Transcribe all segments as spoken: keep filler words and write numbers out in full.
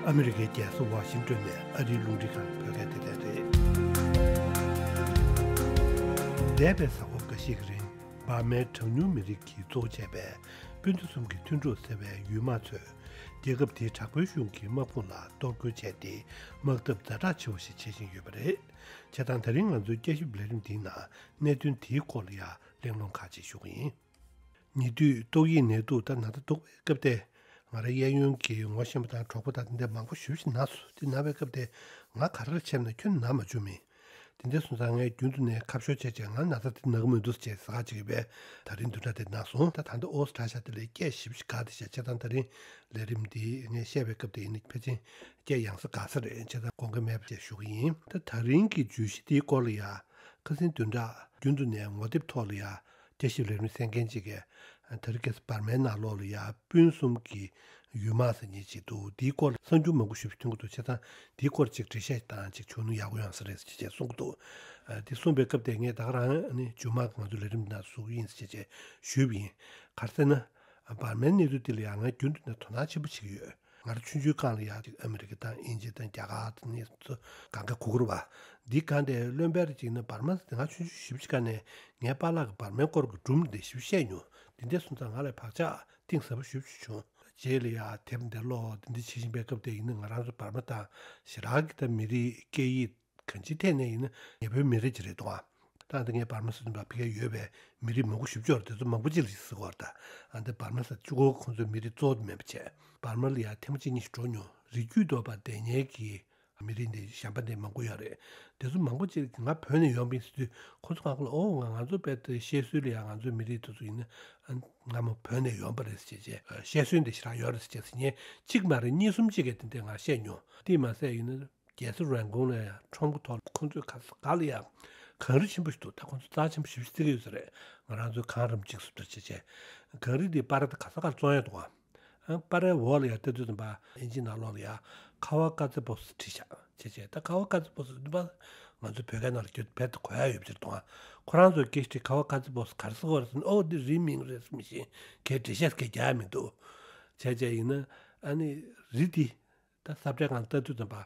ཨ་མི་རི་ཀའི་རྒྱལ་ས་ཝ་ཤིང་ཏོན་ནས་ཨ་རིའི་རླུང་འཕྲིན་ཁང་གི་བོད་སྐད་སྡེ་ཚན་རེད། འདས་པའི་གཟའ་འཁོར་འགའ་ཤས་ཀྱི་རིང་འབར་མའི་གྲངས་ཉུང་མི་རིགས་ཀྱིས་གཙོ་བོ་བྱས་པའི་སྤུན་ཟླ་གསུམ་གྱི་མཐུན་གྲོགས་ཟེར་བའི་ཡུལ་དམག་ཚོས་རྒྱལ་ཁབ་དེའི་དྲག་པོའི་གཞུང་གི་དམག་དཔུང་ལ་གཏོར་རྒོལ་བྱས་ཏེ་དམག་འཐབ་ཛ་དྲག་ཆེ་བ་ཞིག་བྱེད་བཞིན་ཡོད་པ་རེད། བྱས་ཙང་ད་རིང་ང་ཚོའི་བསྐྱར་ཞིབ་ལས་རིམ་འདིའི་ནང་གནད་དོན་དེའི་སྐོར་ལ་ཡང་གླེང་སློང་ཁག་ཅིག་ཞུ་གི་ཡིན། ཉེ་དུས་ཏོག་དབྱིབས་ནད་དུག་ད་ན་ཚ་སྡུག་པའི་སྐབས་དེ། ང་རང་གཡས་གཡོན་གྱི་ངོ་ཤེས་པ་དང་གྲོགས་པོ་དང་དེ་འདྲ་མང་པོ་ཞེ་པོ་ཅིག་ན་སོང་། དེ་ན་བའི་སྐབས་དེ་ང་ག་རེ་བྱས་ན་ཁྱོན་ནས་ན་མ་བཅུག་མིན། དེ་འདྲ་སོང་ཙང་ངས་རྒྱུན་དུ་ནས་ཁ་ཤོར་བྱས་བྱས་ང་ན་ཚ་དེ་ན་གི་མི་འདུག་ཅེས་ཟེར་ཁ་ཅིག་ཡོད་པས། ད་རིང་བདུན་ཕྲག་དེ་ན་སོང་། ད་ད་ལྟ་ཨོ་སི་ཁྲ་ཤ་དེ་ལས་སྐད་ཞེ་པོ་ཅིག་འགག་དེ་བྱས། བྱས་ཙང་ད་རིང་ལས་རིམ་འདི་ངས་བཤད་པའི་སྐབས་དེ་ཡིན་ན་ཕལ་ཆེར་སྐད་ཡངས་ས་འགག་ས་རེད། བྱས་ཙང་དགོངས་འགལ་མེད་པ་བྱས་ཞུ་གི་ཡིན། ད་ད་རིང་གི་བརྗོད་གཞི་དེའི་སྐོར་ལ་ཡ། ཁ་སང་བདུན་ཕྲག་རྒྱུན་དུ་ནས་ངོ་དེབ་ཐོག་ལ་ཡ། བསྐྱར་ཞིབ་ལས་རིམ་གསན་མཁན་ཅིག་གིས། དེ་རིང་ཁ་སང་འབར་མའི་ནང་ལོགས་ལ་ཡ་སྤུན་གསུམ་གྱི་ཡུལ་དམག་ཟེར་མཁན་ཅིག་འདུག། འདིའི་སྐོར་ལ་གསར་འགྱུར་མང་པོ་ཞེ་པོ་ཐོན་གྱི་འདུག། བྱས་ཙང་འདིའི་སྐོར་ཅིག་འགྲེལ་བཤད་བཏང་ཅིག་བྱུང་ན་ཡག་པོ་ཡོང་ས་རེད་ཅེས་བྱས་གསུང་གི་འདུག། ཨ། འདི་གསུངས་པའི་སྐབས་དེ་ངས་ད་ག་རང་ནི་མཇུག་མ་ང་ཚོ་ལས་རིམ་ནང་ཟུག་གི་ཡིན་ཅེས་བྱས་ཞུས་པ་ཡིན། ག་རེ་ཟེར་ན། འབར་མའི་གནས་ཚུལ་འདི་ལ་ཡང་ང་རྒྱུན་དུ་ནས་དོ་སྣང་ཆེན་པོ་བྱེད་ཀྱི་ཡོད། ང་རང་ཆུང་ཆུང་སྒང་ལ་ཡང་ཅིག་ཨ་མི་རི་ཀ་དང་དབྱིན་ཇི་དང་རྒྱ་གར་དང་ནི་ཚོ་གང་ག་གུ་གུར་བ། འདི་གང་དེ་བློན་པོར་ཅིག་ནི་འབར་མ་ཟེར་ཏེ་ང་ཆུང་ཆུང་ཞེ་པོ་ཅིག་སྒང་ནས་ངའི་པཱ་ལགས་ཀྱིས་འབར་མའི་སྐོར་གྱི་སྒྲུང་འདི་ཞེ་པོ་བཤད་མྱོང་། འདི་འདྲ་སོང་ཙང་ང་ལ་བག་ཆགས་གཏིང་ཟབ་པོ་ཞེ་པོ་ཅིག་བྱུང་། རྗེས་ལ་ཡང་དེབ་འདི་ཀློག་འདི་འདྲ་བྱེད་བཞིན་པའི་སྐབས་དེ་ཡིན་ན་ང་རང་ཚོ་འབར་མ་དང་ཞེ་དྲག་གི་ད་མི་རིགས་སྐད་ཡིག་གང་ཅིའི་ཐད་ནས་ཡིན་ན་ཉེ་པོའི་མི་རིགས་ཅིག་རེད་འདུག་ཨ། ད་འདི་ངས་འབར་མ་ཟེར་དུས་ཕ་གིར་ཡོད་པའི་མི་རིགས་མང་པོ་ཞེ་པོ་ཅིག་ཡོད་རེད། དེ་ཚོ་མང་པོ་ཅིག་ལ་ཟེར་གྱི་ཡོད་རེད་ད། ཨ། འདི་འབར་མ་ཟེར་གཅིག་པོ་ཁོང་ཚོའི་མི་རིགས་གཙོ་བོ་མིན་པ་བྱས། འབར་མ་ལ་ཡང་ཐེངས་མ་གཅིག་གཉིས་ཤིག་འགྲོ་མྱོང་། རིགས་རྒྱུད་འདྲ་པོ་བསྡད་མཁན་གྱི་མི་རིགས་འདི་གཞན་པ་འདི་མང་པོ་ཡོད་རེད། དེ་ཚོ་མང་པོ་ཅིག་ང་བོད་ནས་ཡོང་པ་ཡིན་ཟེར་དུས་ཁོང་ཚོ་གང་ག་ལ། ཨོ། ང་ང་ཚོ་དཔེ་དེ་བཤད་སྲོལ་ལ་ཡང་ང་ཚོའི་མི་རིགས་དེ་ཚོ་ཡིན་ན། ཨ། སྔ་མོ་བོད་ནས་ཡོང་པ་རེད་ཟེར་བྱས། བཤད་སྲོལ་འདི་ཞེ་དྲག་ཡོད་རེད་ཟེར་བྱས་ཟེར་མཁན་གཅིག་མ་རེད། གཉིས་གསུམ་ཅིག་གིས་དེ་འདྲས་ང་བཤད་མྱོང་། དེ་མ་ཟད་ཡིན་ན། རྒྱལ་ས་རན་ཀོན་ལ་ཡང་ཁྲོམ་གྱི་ཐོག་ལ་ཁོང་ཚོའི་ག་ས་ག་ལ་ཡང་གངས་རི་ཆེན་པོ་ཞིག་འདུག། ད་ཁོང་ཚོ་རྩ་ཆེན་པོ་ཞེ་པོ་ཅིག་བརྩི་གི་ཡོད་ས་རེད། ང་རང་ཚོའི་གངས་རིན་པོ་ཆེ་ཟེར་བ་འདྲ་བྱས་བྱས། གངས་རི་འདིའི་སྤ་ར་དེ་ག་ས་གར་བཙོང་ཡག་འདུག་ག། ཨ། སྤ་རའི་འོག་ལ་ཡང་ལྟ་དུས་ཙམ་པ་དབྱིན་ཇིའི་ནང་ལོགས་ལ་ཡང་ཁ་བ་ཀ་ཙི་པོ་སི་བྲིས་བཞག་བྱས་བྱས། ད་ཁ་བ་ཀ་ཙི་པོ་སི་འདི་པ་ང་ཚོ་བོད་སྐད་ནང་ལ་བསྒྱུར་དུས་རྦད་དེ་གོ་ཡག་ཡོད་པ་ཅིག་འདུག་ག། ཁོ་རང་ཚོས་སྐད་ཆ་དྲིས། ཁ་བ་ཀ་ཙི་པོ་སི་ག་རེ་ཟེར་གྱི་ཡོད་རེད་ཟེར་ན། ཨོ། འདི་རིའི་མིང་རེད་ཟེར། མི་ཤེས། གས་འགྲེལ་བཤད་གས་རྒྱག་ཡག་མི་འདུག། བྱས་བྱས་ཡིན་ན། ཨ་ནི་རི་འདི་ད་ས་བཀྲའི་སྒང་ལ་ལྟ་དུས་ཙམ་པ།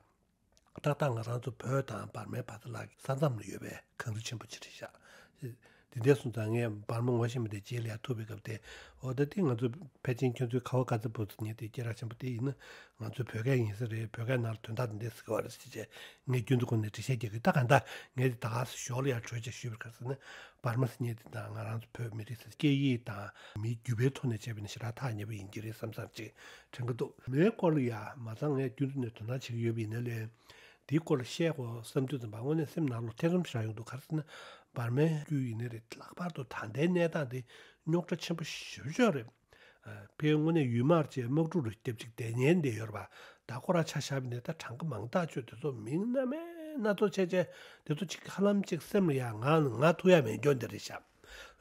ཏག་ཏག་ང་རང་ཚོ་བོད་དང་འབར་མའི་བར་ཐག་ལ་ས་མཚམས་ལ་ཡོད་པའི་གངས་རི་ཆེན་པོ་ཅིག་རེད་ཤག། དེ་འདྲས་སོང་ཙང་ངས་འབར་མ་ངོ་ཤེས་མི་དེ་རྗེས་ལ་ཡར་ཐུག་པའི་སྐབས་དེ། འོ། ད་དེ་ང་ཚོ་ཕལ་ཆེར་ཁྱོད་ཚོའི་ཁ་བ་ཀ་ཙི་པོ་སི་ཉིད་དེ་སྐད་གྲགས་ཆེན་པོ་དེ་ཡིན་ན་ང་ཚོའི་བོད་སྐད་ཡིན་ས་རེད། བོད་སྐད་ནང་ལ་དོན་དག་དེ་འདྲས་ཟེར་གྱི་ཡོད་རེད་ཟེར་བྱས་ངས་རྒྱུན་དུ་ཁོ་ནས་འགྲེལ་བཤད་རྒྱག་གི། ད་གང་ལྟར་ངས་དེ་ད་ག་ས་ཞོར་ལ་ཡར་བྲོས་བྱས་ཞུས་པར། ག་རེ་ཟེར་ན། འབར་མ་ཟེར་མཁན་དེ་དང་ང་རང་ཚོ་བོད་མི་རིགས་ཟེར་སྐད་ཡིག་དང་མིའི་རྒྱུད་པའི་ཐོག་ནས་བྱས་པ་ཡིན་ན་ཞེ་དྲག་ཐག་ཉེ་པོ་ཡིན་གྱི་རེད་བསམ་བསམ་ཅིག་དྲན་གྱི་འདུག། མོའི་སྐོར་ལ་ཡ་མ་ཚང་ངས་རྒྱུན་དུ་ནས་དོ་སྣང་བྱེད་ཀྱི་ཡོད་པ་ཡིན་ན་ལས། འདིའི་སྐོར་ལ་བཤད་དགོས་བསམ་དུས་ཙམ་པ་དངོས་གནས་སེམས་ནང་ལོགས་ཐེ་ཚོམ་ཞེ་དྲག་ཡོང་འདུག། ག་རེ་ཟེར་ན། འབར་མའི་རྒྱུད་ཡིན་ནའི་རེད། ལྷག་པར་དུ་ད་ལྟའི་གནས་སྟངས་དེ་རྙོག་དྲ་ཆེན་པོ་ཞེ་པོ་ཅིག་རེད། ཨ། ཕའི་དངོས་གནས་ཡུལ་དམག་བཅས་དམག་འཁྲུག་རུ་བརྒྱབ་ཅིག་བསྡད་མཁན་དེ་ཡོད་རེད་པ། ད་ཁོ་རང་ཆ་བཞག་པ་ཡིན་ན་ད་གྲངས་ཀ་མང་ཐག་ཆོད་དེ་ཚོ་མིང་སྣ་མིན་སྣ་ཚོགས་བྱས་བྱས་དེ་ཚོ་ཅིག་ཧ་ལམ་ཅིག་སེམས་ལ་ཡ་ང་ང་ཐུག་ཡ་མེད་རྒྱུ་འདི་རེད་ཤག།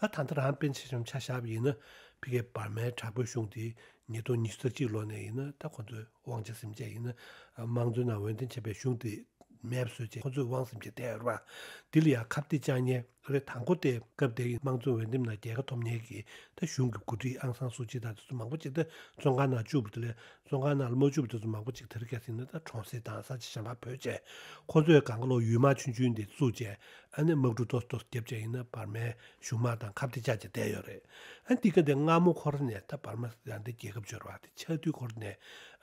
ད་ད་ལྟ་རང་དཔེ་ཆ་བཞག་ཆ་བཞག་པ་ཡིན་ན་ཕ་གིའི་འབར་མའི་དྲག་པོའི་གཞུང་དེ་ཉིས་སྟོང་ཉི་ཤུ་རྩ་གཅིག་ལོ་ནས་ཡིན་ན་ད་ཁོ་ཚོའི་དབང་ཆ་ཟིན་བྱས་ཡིན་ན། དམངས་གཙོའི་ནང་འོས་འདེམས་བྱས་པའི་གཞུང་དེ་མེད་པ་བཟོས་བྱས་ཁོ་ཚོས་དབང་ཟིན་བྱས་བསྡད་ཡོད་རེད་པ། འདི་ལ་ཡང་ཁ་གཏད་བཅག་མཁན་རེད། དང་པོ་དེ་སྐབས་དེའི་དམངས་གཙོའི་འོས་འདེམས་ནང་རྒྱལ་ཁ་ཐོབ་མཁན་གྱི་ད་གཞུང་གི་འགོ་ཁྲིད་ཨང་སང་སུ་ཅི་དང་དེ་ཚོ་མང་པོ་ཅིག་ད་བཙོན་ཁང་ནང་བཅུག་པ་དེ་ལས། བཙོན་ཁང་ནང་ལ་མ་བཅུག་པ་དེ་ཚོ་མང་པོ་ཅིག་དེ་རིང་ཁ་སང་ཡིན་ན་ད་གྲོང་གསེབ་དང་ས་ཆ་གཞན་པར་བྲོས་བྱས། ཁོ་ཚོས་གང་ག་ལོ་ཡུལ་དམག་ཆུང་ཆུང་འདི་བཙུགས་བྱས། ཨ་ནི་དམག་འཁྲུག་ཏོག་ཏོག་བརྒྱབ་བྱས་ཡིན་ན་འབར་མའི་གཞུང་དམག་དང་ཁ་གཏད་བཅག་བྱས་བསྡད་ཡོད་རེད། ཨ། འདི་ག་འདི་སྔ་མོ་ཁོ་རང་ནས་ད་འབར་མ་ཡང་འདི་རྒྱལ་ཁབ་ཆགས་པ་དེ་ཆགས་དུས་ཁོ་རང་ནས།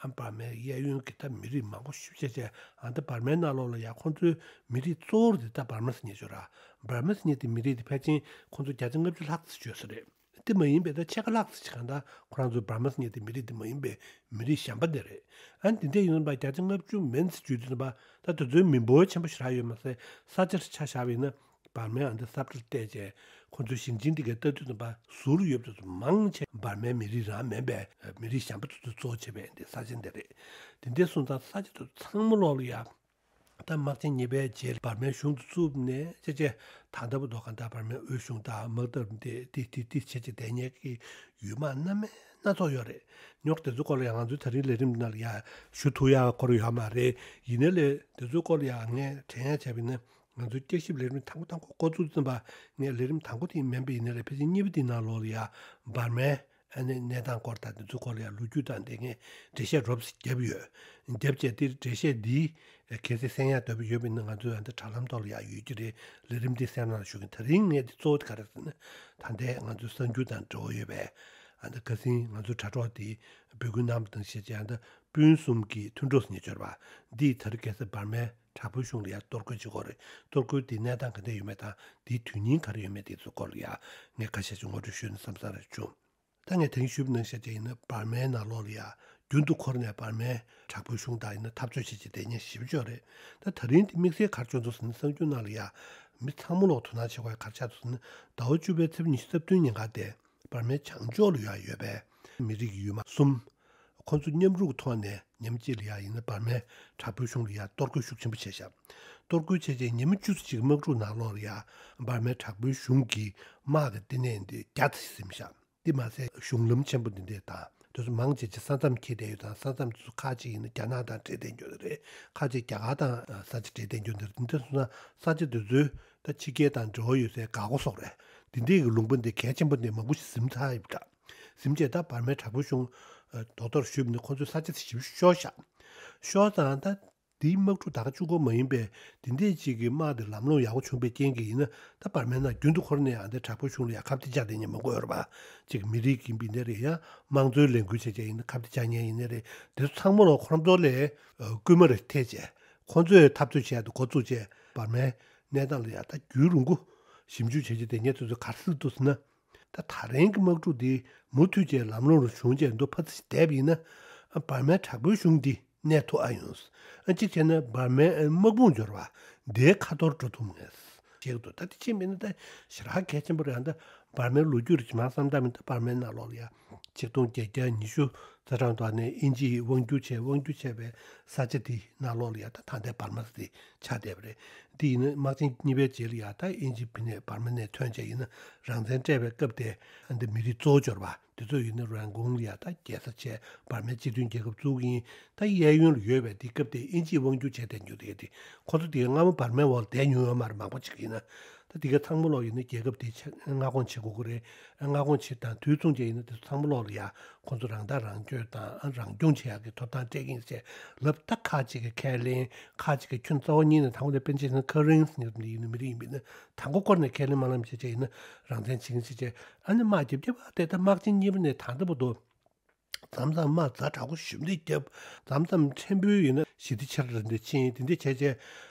ཨ། འབར་མའི་གཡས་གཡོན་གྱི་ད་མི་རིགས་མང་པོ་ཞེ་པོ་ཅིག་བྱས། ཨ། འདི་འབར་མའི་ནང་ལོགས་ལ་ཡ་ཁོ་ཚོའི་མི་རིགས་གཙོ་བོ་དེ་ད་འབར་མ་ཟེར་མཁན་ཆགས་པ་རེད། འབར་མ་ཟེར་མཁན་དེ་མི་རིགས་དེ་ཕལ་ཆེར་ཁོ་ཚོ་བརྒྱ་ཆ་ལྔ་བཅུ་ལྷག་ཙམ་ཆགས་ས་རེད། དེ་མ་ཡིན་པའི་ད་ཕྱེད་ཀ་ལྷག་ཙམ་ཅིག་གང་ལྟར་ཁོ་རང་ཚོའི་འབར་མ་ཟེར་མཁན་དེ་མི་རིགས་དེ་མ་ཡིན་པའི་མི་རིགས་གཞན་པ་དེ་རེད། ཨ། འདི་འདྲ་ཡིན་པ་བརྒྱ་ཆ་ལྔ་བཅུ་མིན་ཙམ་བརྗོད་དུས་ཙམ་པ་ད་དེ་ཚོའི་མི་འབོར་ཆེན་པོ་ཞེ་དྲག་ཡོད་མ་ཟད། ས་ཆར་ཆ་བཞག་པ་ཡིན་ན་འབར་མའི་ཨ་འདི་ས་བཀྲ་བལྟས་བྱས་ཁོ་ཚོའི་ཞིང་ཆེན་འདི་གའི་ལྟ་དུས་ཙམ་པ་ཟུར་ཡོད་པ་དེ་ཚོ་མང་ཆེ་འབར་མའི་མི་རིགས་རང་མིན་པའི་མི་རིགས་གཞན་པ་དེ་ཚོ་གཙོ་བོ་བྱས་པའི་འདི་ས་ཆ་འདི་རེད། དེ་འདྲ་སོང་ཙང་ས་ཆ་དེ་ཚོ་ཚང་མ་ལོག་ལ་ཡ། ད་དམག་ཆེན་གཉིས་པའི་རྗེས་ལ་འབར་མའི་གཞུང་དེ་བཙུགས་ནས་ཅེ་ཅེ་ད་ལྟ་བར་དུ་གང་ལྟར་འབར་མའི་དབུས་གཞུང་དང་དམག་འཐབ་འདི་འདི་འདི་འདི་བྱེད་ཅེས་བསྡད་མཁན་གྱི་ཡུལ་དམག་སྣ་མིན་སྣ་ཚོགས་ཡོད་རེད། རྙོག་དེ་ཚོའི་སྐོར་ལ་ཡང་ང་ཚོའི་ད་རིང་ལས་རིམ་ནང་ལ་ཡང་ཞུ་ཐུབ་ཡག་ཁོ་རང་ཡོད་མ་རེད། ཡིན་ནའི་ལས་དེ་ཚོའི་སྐོར་ལ་ཡང་ངས་དྲན་ཡག་བྱས་པ་ཡིན་ན་ང་ཚོའི་བསྐྱར་ཞིབ་ལས་རིམ་དང་པོ་དང་པོ་འགོ་བཙུགས་ཙམ་པ་ངས་ལས་རིམ་དང་པོ་དེ་མིན་པ་ཡིན་ནའི་ལས་ཕལ་ཆེར་གཉིས་པ་དེའི་ནང་ལོགས་ལ་ཡང་འབར་མའི་ ཨ་ནི་གནས་སྟངས་སྐོར་དང་འདི་ཚོའི་སྐོར་ལ་ཡང་ལོ་རྒྱུས་དང་དེ་ངས་འགྲེལ་བཤད་རོབ་ཙམ་བརྒྱབ་ཡོད། བརྒྱབ་བྱས་དེ་འགྲེལ་བཤད་འདི་གལ་སྲིད་གསན་ཡག་འདོད་པ་ཡོད་པ་ཡིན་ན་ང་ཚོའི་ཨ་འདི་དྲ་ལམ་ཐོག་ལ་ཡང་ཡོད་ཀྱི་རེད། ལས་རིམ་འདི་གསན་གནང་ཞུ་གི། ད་རིང་ངས་འདི་གཙོ་བོ་དེ་ག་རེ་ཟེར་ན། ད་ལྟའི་ང་ཚོའི་གསར་འགྱུར་དང་འབྲེལ་བ་ཡོད་པའི་ཨ་འདི་ཁ་སང་ང་ཚོའི་དྲ་གྲོགས་དེ་འབོད་སྐུལ་གནང་བ་དང་བཞིན་བྱས་ཨ་འདི་སྤུན་གསུམ་གྱི་མཐུན་གྲོགས་ཟེར་མཁན་འབྱོར་བ་འདིས་ད་རེས་ཁ་སང་འབར་མའི་དྲག་པོའི་གཞུང་ལ་ཡང་གཏོར་རྒོལ་བྱེད་ཀྱི་ཡོད་རེད། གཏོར་རྒོལ་འདིའི་གནས་སྟངས་ག་འདྲ་ཡོད་མེད་དང་འདིའི་དོན་སྙིང་ག་རེ་ཡོད་མེད་དེ་ཚོའི་སྐོར་ལ་ཡང་ངས་ཁ་ཤས་ཅིག་ངོ་སྤྲོད་ཞུས་ན་བསམ་བསམ་རེ་བྱུང་། ད་ངས་དེང་ཞུས་པ་ནང་བཞིན་བྱས་ཡིན་ན་འབར་མའི་ནང་ལོགས་ལ་ཡང་རྒྱུན་དུ་འཁོར་ནས་འབར་མའི་དྲག་པོའི་གཞུང་དང་ཡིན་ན་འཐབ་རྩོད་བྱེད་བྱེད་བསྡད་མཁན་ཞེ་པོ་ཅིག་ཡོད་རེད། ད་ད་རིང་འདི་དམིགས་བསལ་ག་རེ་བྱུང་འདུག་ཟེར་ན་གསར་འགྱུར་ནང་ལ་ཡང་མི་ཚང་མ་ལོག་དོ་སྣང་བྱེད་དགོས་ཡ་ག་རེ་ཆགས་འདུག་ཟེར་ན། ཟླ་བ་བཅུ་པའི་ཚེས་ཉི་ཤུ་རྩ་བདུན་ཉིན་ཀ་དེ་འབར་མའི་བྱང་ཕྱོགས་ལ་ཡང་ཡོད་པའི་མི་རིགས་ཡུལ་མ་གསུམ། ཁོ་ཚོ་མཉམ་རུབ་ཐོག་ནས་མཉམ་གཅིག་ལ་ཡང་ཡིན་ན་འབར་མའི་དྲག་པོའི་གཞུང་ལ་ཡང་གཏོར་རྒོལ་ཤུགས་ཆེན་པོ་བྱས་ཤག་གཏོར་རྒོལ་བྱས་རྗེས་ཉི་མ་བཅུ་ཙམ་ཅིག་དམག་འཁྲུག་ནང་ལོགས་ལ་ཡང་འབར་མའི་དྲག་པོའི་གཞུང་གི་དམག་གི་ལྟེ་གནས་འདི་བརྒྱ་ཙམ་ཟིན་ཤག་འདི་མ་ཟད་གཞུང་ལམ་ཆེན་པོ་འདི་འདྲས་དང་དེ་ཚོ་མང་ཆེ་ཆེ་ས་མཚམས་འཁེལ་བསྡད་ཡོད་དང་། ས་མཚམས་དེ་ཚོ་ཁག་ཅིག་ཡིན་ན་རྒྱ་ནག་དང་འབྲེལ་བསྡད་ཡོད་རེད། ཁག་ཅིག་རྒྱ་གར་དང་ས་ཆ་འབྲེལ་བསྡད་ཡོད་རེད། འདི་འདྲ་སོང་ན་ས་ཆ་དེ་ཚོའི་ད་ཕྱི་རྒྱལ་དང་འབྲེལ་བ་ཡོད་སའི་འགག་སྒོ་སོགས་རེད། འདི་འདྲས་ཀྱི་ལུང་པ་འདི་གལ་ཆེན་པོ་འདི་མང་པོ་ཞིག་ཟིན་ཚར་ཡོད་ཀྱག་ཟིན་བྱས་ད་འབར་མའི་དྲག་པོའི་གཞུང་རྡོག་རྡོག་ཞུས་པ་ནི་ཁོ་ཚོའི་ས་ཆ་དེ་ཞེ་པོ་ཤོར་ཤག་ཤོར་ཙང་ད་དེའི་དམག་འཁྲུག་ད་ག་བཅུ་འགོ་མ་ཡིན་པའི་དེ་འདྲས་ཅིག་གི་དམག་དེ་ལམ་ལྷོང་ཡག་པོ་བྱུང་བའི་རྐྱེན་གྱིས་ཡིན་ན། ད་འབར་མའི་ནང་རྒྱུན་དུ་འཁོར་ནས་ཨ་འདི་དྲག་པོའི་གཞུང་ལ་ཡང་ཁ་གཏད་བཅག་བསྡད་མཁན་མང་པོ་ཡོད་རེད་པ། ཅིག་མི་རིགས་ཡིན་པ་ཡིན་ནའི་རེད། ཡང་དམངས་གཙོའི་ལས་འགུལ་བྱེད་མཁན་ཡིན་ན་ཁ་གཏད་བཅག་མཁན་ཡིན་ནའི་རེད། དེ་ཚོ་ཚང་མ་ལ་ཁོ་རང་ཚོ་ལས་སྐུལ་མ་རེ་ཐེབས་བྱས་ཁོ་ཚོས་འཐབ་རྩོད་བྱས་ཏེ་འགོ་བཙུགས་བྱས་འབར་མའི་གནས་སྟངས་ལ་ཡང་ད་རྒྱུན་རིང་པོ་ཞིབ་འཇུག་བྱེད་ཀྱི་བསྡད་མཁན་ཚོ་ཚོས་ག་རེ་ཟེར་འདུག་ཟེར་ན། ད་ད་རིང་གི་དམག་འཁྲུག་འདི་མུ་མཐུད་བྱས་ལམ་ལྷོང་རུ་བྱུང་བྱས་མདོ་ཕར་ཚུར་བསྡད་པ་ཡིན་ན། ཨ་འབར་མའི་དྲག་པོའི་གཞུང་འདི་གནས་ཐུབ་ཨ་ཡོང་། ཨ་གཅིག་བྱས་ན་འབར་མའི་ཨ་དམག་དཔུང་འབྱོར་བ་འདིའི་ཁ་ཐོར་འགྲོ་ཐུབ་ངེས་ཞིག་འདུག་ད་དེ་ཕྱིན་མིན་ན་ད་ཞེ་དྲག་གལ་ཆེན་པོ་རེད། ད་འབར་མའི་ལོ་རྒྱུས་རེ་ཇི་མ་བསམ་ད་མིན་ད་འབར་མའི་ནང་ལོགས་ལ་ཡ་ཆིག་སྟོང་བརྒྱད་བརྒྱ་ཉི་ཤུ་རྩ་གྲངས་དུ་ནས་དབྱིན་ཇིས་དབང་སྒྱུར་བྱས། དབང་སྒྱུར་བྱས་པའི་ས་ཆ་དེའི་ནང་ལོགས་ལ་ཡ་ད་ད་ལྟའི་འབར་མ་ཟེར་དེ་ཆགས་བསྡད་པ་རེད། འདི་ཡིན་ན་དམག་ཆེན་གཉིས་པའི་རྗེས་ལ་ཡ་ད་དབྱིན་ཇི་ཕི་ནས་འབར་མ་ནས་ཐོན་བྱས་ཡིན་ན་རང་བཙན་སྤྲད་པའི་སྐབས་དེ་ཨ་འདི་མི་རིགས་གཙོ་བོ་འབྱོར་བ་དེ་ཚོ་ཡིན་ན་རང་ཁོངས་ལ་ཡ་ད་རྒྱལ་ས་བྱས་འབར་མའི་སྤྱི་མཐུན་རྒྱལ་ཁབ་བཙུགས་ཀྱི་ཡིན། ད་གཡས་གཡོན་ལ་ཡོད་པའི་དེ་སྐབས་དེ་དབྱིན་ཇིས་དབང་སྒྱུར་བྱས་བསྡད་མྱོང་དེ་ག་དེ་ཁོ་ཚོ་དེ་ག་སྔ་མོ་འབར་མའི་འོག་ལ་བསྡད་མྱོང་ཡོད་མ་རེད། མང་པོ་ཅིག་ཡིན་ན། ད་དེ་ག་ཚང་མ་ལོག་ཡིན་ན་རྒྱལ་ཁབ་དེ་ཆ་མངའ་ཁོངས་བྱེད་དགོས་ཀྱི་རེད། མངའ་ཁོངས་བྱེད་དང་དུས་མཚུངས་ཀྱི་ཡིན་ན་དེ་ཚོ་ཚང་མ་ལོག་ལ་ཡ་ཁོ་ཚོ་རང་ཐག་རང་གཅོད་དང་རང་སྐྱོང་བྱེད་ཡག་གི་ཐོབ་ཐང་སྤྲད་ཀྱི་ཡིན་ཟེར་ལབ། ད་ཁ་ཅིག་གིས་ཁས་ལེན། ཁ་ཅིག་གིས་ཁྱོད་རྩ་བ་ཉིད་ནས་དང་པོ་ནས་དཔེར་ན་ཆ་བཞག་ན་ཁ་རིང་ཟེར་མཁན་ཡིན་ན་མི་རིགས་ཡིན་པ་ཡིན་ན་དང་པོ་སྐོར་ནས་ཁས་ལེན་མ་ལེན་བྱས་བྱས་ཡིན་ན་རང་བཙན་བྱེད་ཀྱི་ཡིན་ཟེར་བྱས། ཨ་ནི་དམག་རྒྱབ་རྒྱབ་པ་དེ་ད་དམག་ཆེན་གཉིས་པ་ནས་ད་ལྟ་བར་དུ། མཚམས་མཚམས་དམག་ཛ་དྲག་པོ་ཞེ་པོ་ཅིག་བརྒྱབ། མཚམས་མཚམས་ཕྲན་བུ་ཡིན་ན་ཞི་བདེ་ཆེ་རུ་འགྲོ་ཕྱིན་དེ་འདྲ་བྱས་བྱས།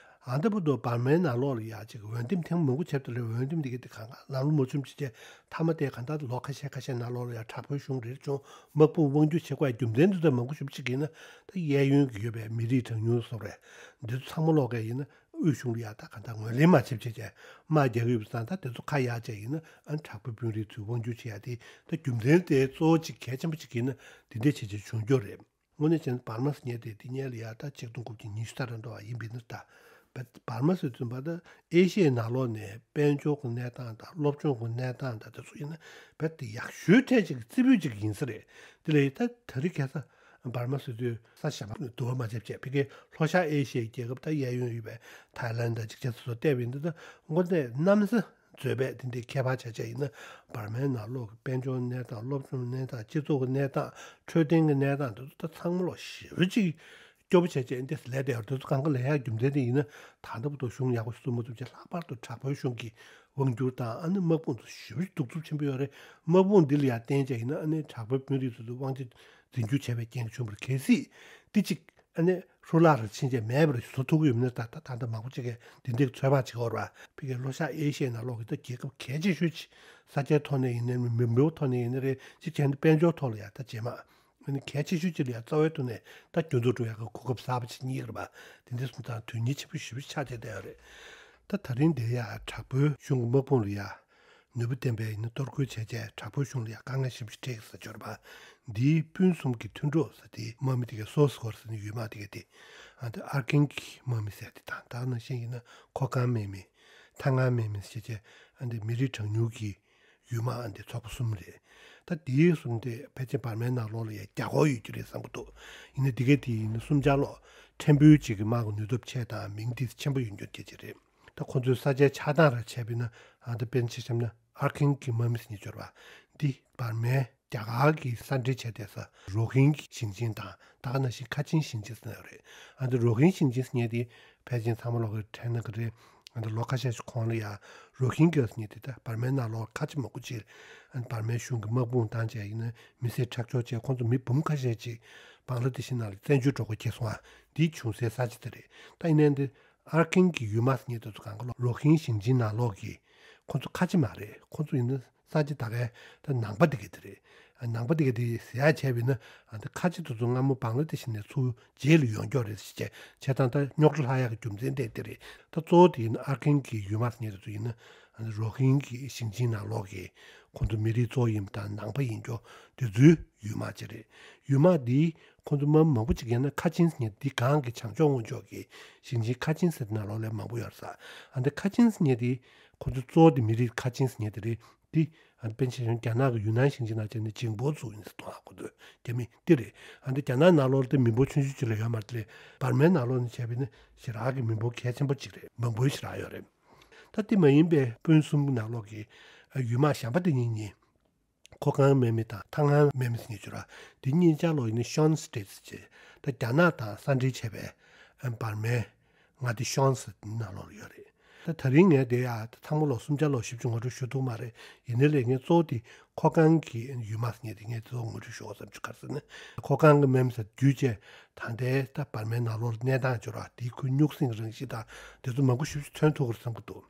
ཨ་འདི་བར་དུ་འབར་མའི་ནང་ལོགས་ལ་ཡ་ཅིག་འོས་འདེམས་ཐེངས་མང་པོ་བྱས་པ་དེ་ལས་འོས་འདེམས་དེ་ག་དེ་གང་ག་ལམ་ལྷོང་མ་བྱུང་ཅི་བྱས། མཐའ་མ་དེ་གང་ལྟར་ལོ་ཁ་ཤས་ཁ་ཤས་ནང་ལོགས་ལ་ཡ་དྲག་པོའི་གཞུང་རེ་རེ་བྱུང་། དམག་དཔུང་དབང་སྒྱུར་བྱེད་དགོས་རྒྱུ་མཚན་འདི་ཚོ་མང་པོ་ཞེ་པོ་ཅིག་ཡིན་ན་ད་གཡས་གཡོན་གྱི་ཡོད་པའི་མི་རིགས་གྲངས་ཉུང་སོགས་རེད། འདི་ཚོ་ཚང་མ་ལོག་ག་ཡིན་ན། དབུས་གཞུང་ལ་ཡ་ད་གང་ལྟར་ངོས་ལེན་མ་བྱེད་བྱས་བྱས་དམག་རྒྱག་གི་ཡོད་པ་སང་ད་དེ་ཚོ་ཁ་ཡག་བྱས་ཡིན་ན་ཨ་དྲག་པོའི་དཔོན་རིགས་ཚོས་དབང་སྒྱུར་བྱེད་ཡ་དེ་ད་རྒྱུ་མཚན་དེ་གཙོ་བོ་གཅིག་གལ་ཆེན་པོ་གཅིག་ཡིན་ན་དེ་འདྲས་བྱས་བྱས་བྱུང་རྒྱུ་རེད། དངོས་གནས་བྱས་ན་འབར་མ་ཟེར་མཁན་དེ་དེ་སྔོན་ལ་ཡ་ད་ཆིག་སྟོང་དགུ་བརྒྱ་ཉི་ཤུ་ལྟར་འགྲོ་བ་ཡིན་པ་ཡིན་ན་ད་བ་འབར་མ་ཟེར་དུས་བ་ད་ཨེ་ཤི་ཡའི་ནང་ལོགས་ནས་དཔལ་འབྱོར་གྱི་གནས་སྟངས་དང་སློབ་སྦྱོང་གི་གནས་སྟངས་དང་དེ་ཚོ་ཡིན་ན་བ་དེ་ཡག་ཤོས་གྲས་གཅིག་རྩེ་ཕུད་གཅིག་ཡིན་ས་རེད། དེ་ལས་ད་ད་རེས་ཁ་སང་འབར་མ་ཟེར་དུས་ས་ཞབས་བདུ་བ་མ་ཆབ་བྱས་ཕ་གིའི་ལྷོ་ཤར་ཨེ་ཤི་ཡའི་རྒྱལ་ཁབ་ད་གཡས་གཡོན་ཡོད་པའི་ཐའི་ལན་དང་ཅིག་ཅིག་སོ་སོ་བལྟས་པ་ཡིན་ད་ད་དངོས་གནས་གནམ་ས་འཛོལ་བས་དེ་འདྲའི་ཁྱད་པར་ཆ་ཆ་ཡིན་ན་འབར་མའི་ནང་ལོགས་ཀྱི་དཔལ་འབྱོར་གནས་སྟངས་སློབ་སྦྱོང་གནས་སྟངས་སྤྱི་ཚོགས་ཀྱི་གནས་སྟངས་འཕྲོད་བསྟེན་གྱི་གནས་སྟངས་དེ་ཚོ་ད་ཚང་མ་ལོག་ཞེ་པོ་ཅིག་སྐྱོ་པོ་བྱས་བྱས་འདི་ལས་དེ་ཡོད་དེ་ཚོ་གང་ག་ལས་ཡག་རྒྱུ་མཚན་དེ་ཡིན་ན་ད་ལྟ་བར་དུ་གཞུང་ཡག་པོ་ཞིག་བཙུགས་མ་ཐུབ་ཅེས་ལྷག་པར་དུ་དྲག་པོའི་གཞུང་གི་དབང་སྒྱུར་དང་ཨ་ནི་དམག་དཔུང་ཚོ་ཞེ་པོ་ཅིག་གདུག་རྩུབ་ཆེན་པོ་ཡོད་རེད། དམག་དཔུང་འདི་ལ་ཡང་བརྟེན་བྱས་ཡིན་ན་ཨ་ནི་དྲག་པོའི་དཔོན་རིགས་ཚོ་ཚོ་དབང་ཆ་འཛིན་སྐྱོང་བྱས་པའི་རྐྱེན་གྱིས་བྱུང་བར་གལ་སྲིད་འདི་གཅིག་ཨ་ནི་ཧྲུ་ལག་རུ་ཕྱིན་བྱས་མེད་པར་བཟོ་ཐུབ་ཀྱི་ཡོད་མིན་ན་ད་ད་ད་ལྟ་མང་པོ་ཅིག་གིས་འདི་འདྲའི་ཚོད་དཔག་བྱེད་ཀྱི་ཡོད་རེད་བ། ཕ་གིའི་ལྷོ་ཤར་ཨེ་ཤི་ཡའི་ནང་ལོགས་ཀྱི་ད་རྒྱལ་ཁབ་གལ་ཆེ་ཤོས་ཅིག་ས་ཆའི་ཐོག་ནས་ཡིན་ནའི་མི་འབོར་ཐོག་ནས་ཡིན་ནའི་རེད། གཅིག་བྱས་ན་དཔལ་འབྱོར་ཐོག་ལ་ཡང་ད་རྗེས་མ། ཨ་ནི་གལ་ཆེ་ཤོས་གཅིག་ལ་ཡང་རྩ་བའི་ཐོག་ནས་ད་འགྱུར་ལྡོག་འགྲོ་ཡག་གི་གོ་སྐབས་གསར་པ་ཅིག་རྙེད་ཀྱི་རེད་པ། དེ་འདྲ་སོང་ཙང་དོན་སྙིང་ཆེན་པོ་ཞེ་པོ་ཆགས་བསྡད་བསྡད་ཡོད་རེད། ད་ད་རིང་འདིར་ཡང་དྲག་པོའི་གཞུང་གི་དམག་དཔུང་ལ་ཡང་ནུས་པ་ལྡན་པའི་ཡིན་ན་གཏོར་རྒོལ་བྱས་རྗེས་དྲག་པོའི་གཞུང་ལ་ཡང་དཀའ་ངལ་ཞེ་པོ་ཅིག་འཕྲད་ཀྱི་ས་ཆ་རེད་པ། འདིའི་སྤུན་གསུམ་གྱི་མཐུན་གྲོགས་ཟེར་དེ་དམག་མི་དེ་གའི་སོ་སི་གོར་ཟེར་ནས་ཡུལ་དམག་དེ་གའི་དེ། ཨ་ད་ཨར་ཀིན་གྱི་དམག་མི་ཟེར་དེ་དང་ད་ནང་བཞིན་ཡིན་ན་ཁོ་ཁང་དམག་མི། ཐང་ངའི་དམག་མི་ཟེར་བྱས་ཨ་འདི་མི་རིགས་གྲངས་ཉུང་གི་ཡུལ་དམག་ཨ་འདི་ཚོགས་པ་གསུམ་རེད། ད་དེའི་གསུམ་དེ་ཕལ་ཆེར་འབར་མའི་ནང་ལོགས་ལ་ཡང་རྒྱ་སྒོར་ཡོད་རྒྱུ་རེད་བསམ་གྱི་འདུག་ཡིན་ན་འདི་གའི་དེ་ཡིན་ན་གསུམ་ཆར་ལོག་ཕྲན་བུ་གཅིག་གི་དམག་གི་ནུས་སྟོབས་ཆེ་དང་མིང་འདི་ཆེན་པོ་ཡོད་རྒྱུ་སྐད་ཆ་རེད། ད་ཁོང་ཚོའི་ས་ཆའི་ཆགས་སྟངས་ར་བྱས་པ་ཡིན་ན་ཨ་ད་དཔེར་ན་ཆ་བཞག་ན་ཨར་ཁིན་གྱི་དམག་མི་ཟེར་མཁན་འབྱོར་བ་འདི་འབར་མའི་ རྒྱ་གར་གྱི་ས་འབྲེལ་བྱས་བསྡད་ས་རོ་ཧིན་གྱི་ཞིང་ཆེན་དང་ད་ག་ནང་བཞིན་ཁ་ཆེན་ཞིང་ཆེན་ཟེར་ཡོད་རེད། ཨ་འདི་རོ་ཧིན་ཞིང་ཆེན་ཟེར་མཁན་དེ་ཕལ་ཆེར་ཚང་མ་ལོག་གི་དྲན་ན་གི་རེད། ཨ་འདི་ལོ་ཁ་ཤས་ཤིག་གོང་ལ་ཡ་རོ་ཧིན་གྱི་ཟེར་མཁན་དེ་ད་བར་མའི་ནང་ལོགས་ཁ་ཆེ་མང་པོ་ཅིག་ཨ་འདི་བར་མའི་གཞུང་གི་དམག་དཔུང་བཏང་བྱས་ཡིན་ན་མི་སེར་ཁྲག་སྦྱོར་བྱས། ཁོང་ཚོ་མི་འབུམ་ཁ་ཤས་ཅིག་བང་ལ་དེ་ཤི་ནང་ལ་བཙན་བྱོལ་འགྲོ་དགོས་ཁེལ་སོང་ཨ། འདི་བྱུང་སའི་ས་ཆ་དེ་རེད། ད་ཡིན་ནའི་འདི་ཨར་ཁིན་གྱི་ཡུལ་མ་ཟེར་མཁན་དེ་ཚོ་གང་ག་ལོ་རོ་ཧིན་ཞིང་ཆེན་ནང་ལོགས་ཀྱི་ཁོང་ཚོ་ཁ་ཆེ་མ་རེད། ཁོང་ཚོ་ཡིན་ན་ས་ཆ་ད་གའི་ད་ནང་པ་དེ་ག་དེ་རེད། ཨ་ནང་པ་དེ་ག་དེ་ཟེར་ཡ་བྱས་པ་ཡིན་ན་ཨ་ད་ཁ་ཆེ་དེ་ཚོ་སྔ་མོ་བང་ལ་དེ་ཤི་ནས་ཚུར་རྗེས་ལ་ཡོང་རྒྱུ་རེད་ཟེར་བྱས་བྱས་ཙང་ད་རྙོག་དྲ་ལྷག་ཡག་གི་རྒྱུ་མཚན་དེ་དེ་རེད། ད་གཙོ་བོ་དེ་ཡིན་ན་ཨར་ཁིན་གྱི་ཡུལ་མ་ཟེར་མཁན་དེ་ཚོ་ཡིན་ན་ཨ་ད་རོ་ཧིན་གྱི་ཞིང་ཆེན་ནང་ལོགས་ཀྱི་ཁོང་ཚོ་མི་རིགས་གཙོ་བོ་ཡིན་པ་དང་ནང་པ་ཡིན་རྒྱུ་དེ་ཚོའི་ཡུལ་མ་ཅིག་རེད། ཡུལ་མ་འདི་ཁོང་ཚོ་མ་མང་པོ་ཅིག་ཡིན་ན་ཁ་ཆེན་ཟེར་མཁན་འདི་གང་གི་བྱང་ཕྱོགས་ངོས་ཕྱོགས་ཀྱི་ཞིང་ཆེན་ཁ་ཆེན་ཟེར་ནང་ལོགས་ལས་མང་པོ་ཡོད་ས། ཨ་འདི་ཁ་ཆེན་ཟེར་མཁན་འདི་ཁོང་ཚོ་གཙོ་བོ་འདི་མི་རིགས་ཁ་ཆེན་ཟེར་མཁན་འདི་རེད། འདི་ཨ་འདི་པཎ་ཆེན་རྒྱ་ནག་གི་ཡུན་ནན་ཞིང་ཆེན་ནང་བྱས་ནས་ཇིང་པོ་ཚོ་ཡིན་ཟེར་གཏོང་ཨ་ཁོ་ཚོས་རྒྱ་མི་འདི་རེད། ཨ་འདི་རྒྱ་ནག་ནང་ལོགས་ལ་འདི་མི་འབོར་ཆུང་ཆུང་ཅིག་ལས་ཡོད་མ་རེད། དེ་ལས་བར་མའི་ནང་ལོགས་ནས་བྱས་པ་ཡིན་ན་ཞེ་དྲག་གི་མི་འབོར་གལ་ཆེན་པོ་ཅིག་རེད། མང་པོའི་ཞེ་དྲག་ཡོད་རེད། ད་དེ་མ་ཡིན་པའི་སྤུན་གསུམ་ནང་ལོགས་ཀྱི་ཨ་ཡུལ་མ་གཞན་པ་དེ་གཉིས་གཉིས། ཁོ་ཁང་མེ་མི་དང་ཐང་ཧང་མེ་མི་ཟེར་མཁན་ཅིག་ཡོད་ར། དེ་གཉིས་ཆ་ལོ་ཡིན་ན་ཤོན་སི་ཊེ་ཊི་ཟེར་བྱས། ད་རྒྱ་ནག་དང་ས་འབྲེལ་བྱས་པའི་ཨ་བར་མའི་མངའ་སྡེ་ཤོན་ཟེར་དེ་ནང་ལོགས་ལ་ཡོད་རེད། ད་ད་རིང་ངས་དེ་ཡ་ད་ཚང་མ་ལོ་སུམ་ཆ་ལོ་ཞིབ་ཅིག་ངོ་སྤྲོད་ཞུ་ཐུབ་མ་རེད། ཡིན་ནའི་ལས་ངས་གཙོ་བོ་དེ་ཁོ་ཁང་གི་ཡུལ་མ་ཟེར་མཁན་དེ་ངས་གཙོ་བོ་ངོ་སྤྲོད་ཞུ་བ་བསམ་བྱུང་། ག་རེ་ཟེར་ན་ཁོ་ཁང་གི་མེ་མི་ཟེར་བརྒྱུད་བྱས་ད་ལྟའི་ད་བར་མའི་ནང་ལོགས་ལ་གནས་སྟངས་ཅིག་ཡོད་ར། དེའི་ཁོའི་སྨྱུག་སྲིང་རང་བཞིན་དང་དེ་ཚོ་མང་པོ་ཞིབ་ཅིག་ཐོན་ཐུབ་ཀྱི་རེད་བསམ་གྱི་འདུག་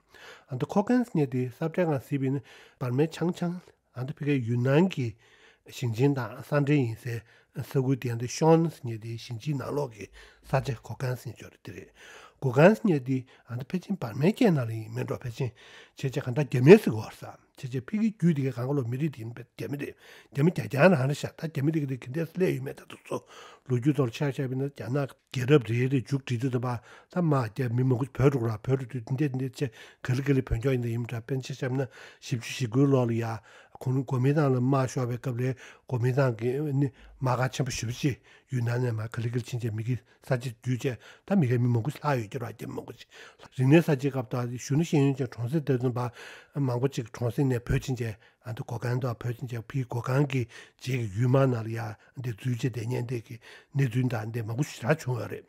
ཨ་འདི་ཁོ་ཁང་ཟེར་མཁན་དེ་ས་བཀྲའི་སྒང་གཟིགས་པ་ཡིན་ན་བར་མའི་ཆང་ཆང་། ཨ་འདི་ཕ་གིའི་ཡུན་ནན་གྱི་ཞིང་ཆེན་དང་ས་འབྲེལ་ཡིན་སའི་ས་ཁུལ་དེ། ཨ་འདི་ཤོན་ཟེར་མཁན་དེ་ཞིང་ཆེན་ནང་ལོགས་ཀྱི་ས་ཆ་གོ་གན་ཟེར་མཁན་ཅིག་ཡོད་རེད། དེ་རེད། གོ་གན་ཟེར་མཁན་དེ་ཨ་འདི་ཕལ་ཆེར་བར་མའི་རྐྱེན་ནང་ལ་ཡིན་མིན་འགྲོ། ཕལ་ཆེར་བྱས་བྱས་གང་ལྟར་རྒྱ་མིའི་ཟེར་གྱི་ཡོད་རེད་ས། བྱས་བྱས་ཕ་གིའི་རྒྱུད་དེ་གའི་གང་ག་ལོ་མི་རིགས་དེ་ཡིན་པས་རྒྱ་མི་རེད། རྒྱ་མི་རྒྱ་རྐྱང་རང་རེད་ཤག་ད་རྒྱ་མི་དེ་ག་དེ་ག་འདྲས་སླེབས་ཡོད་མེད་ད་དུ་ཚོ་ལོ་རྒྱུས་ཐོག་ལ་ཆ་བཞག་པ་ཡིན་ན་རྒྱ་ནག་རྒྱལ་རབས་རེ་རེ་མཇུག་སྒྲིལ་དུས་ཙམ་པ་ད་མ་རྒྱ་མི་མང་པོ་བྲོས་འགྲོ་ར། བྲོས་འགྲོ་དུས་འདི་འདྲས་འདི་འདྲས་བྱས་ག་ལེ་ག་ལེ་བྲོས་འགྲོ་ཡིན་ད་ཡིན་འདྲ། དཔེར་ན་ཆ་བཞག་ན་བཞི་བཅུ་ཞེ་དགུའི་ལོ་ལ་ཡ་ཁོང་གོ་མིན་ཏང་ལ་དམག་ཤོར་བའི་སྐབས་ལ་གོ་མིན་ཏང་གི་ནི་དམག་སྒར་ཆེན་པོ་ཞེ་པོ་ཅིག་ཡུན་ནན་ནས་མར་ག་ལེ་ག་ལེ་ཕྱིན་བྱས་མི་གི་ས་ཆ་བརྒྱུད་བྱས་ད་མི་གའི་མི་མང་པོ་ཞིག་ལྷག་ཡོད་ཀྱི་ར། རྒྱ་མི་མང་པོ་ཞིག་རིག་གནས་གསར་བརྗེའི་སྐབས་དང་གཞོན་ནུ་ཤེས་ཡོན་ཅན་གྲོང་གསེབ་དེ་ཚོ་བ་མང་པོ་ཅིག་གྲོང་གསེབ་ནས་བྲོས་ཕྱིན་བྱས། ཨ་འདི་གོ་གན་དུ་བྲོས་ཕྱིན་བྱས་ཕ་གི་གོ་གན་གྱི་རྗེས་ཀྱི་ཡུལ་དམག་ནང་ལ་ཡ་འདི་འཛུལ་བྱས་བསྡད་མཁན་དེ་གི་གནས་ཚུལ་དང་འདི་མང་པོ་ཞེ་དྲག་བྱུང་ཡོད་རེད།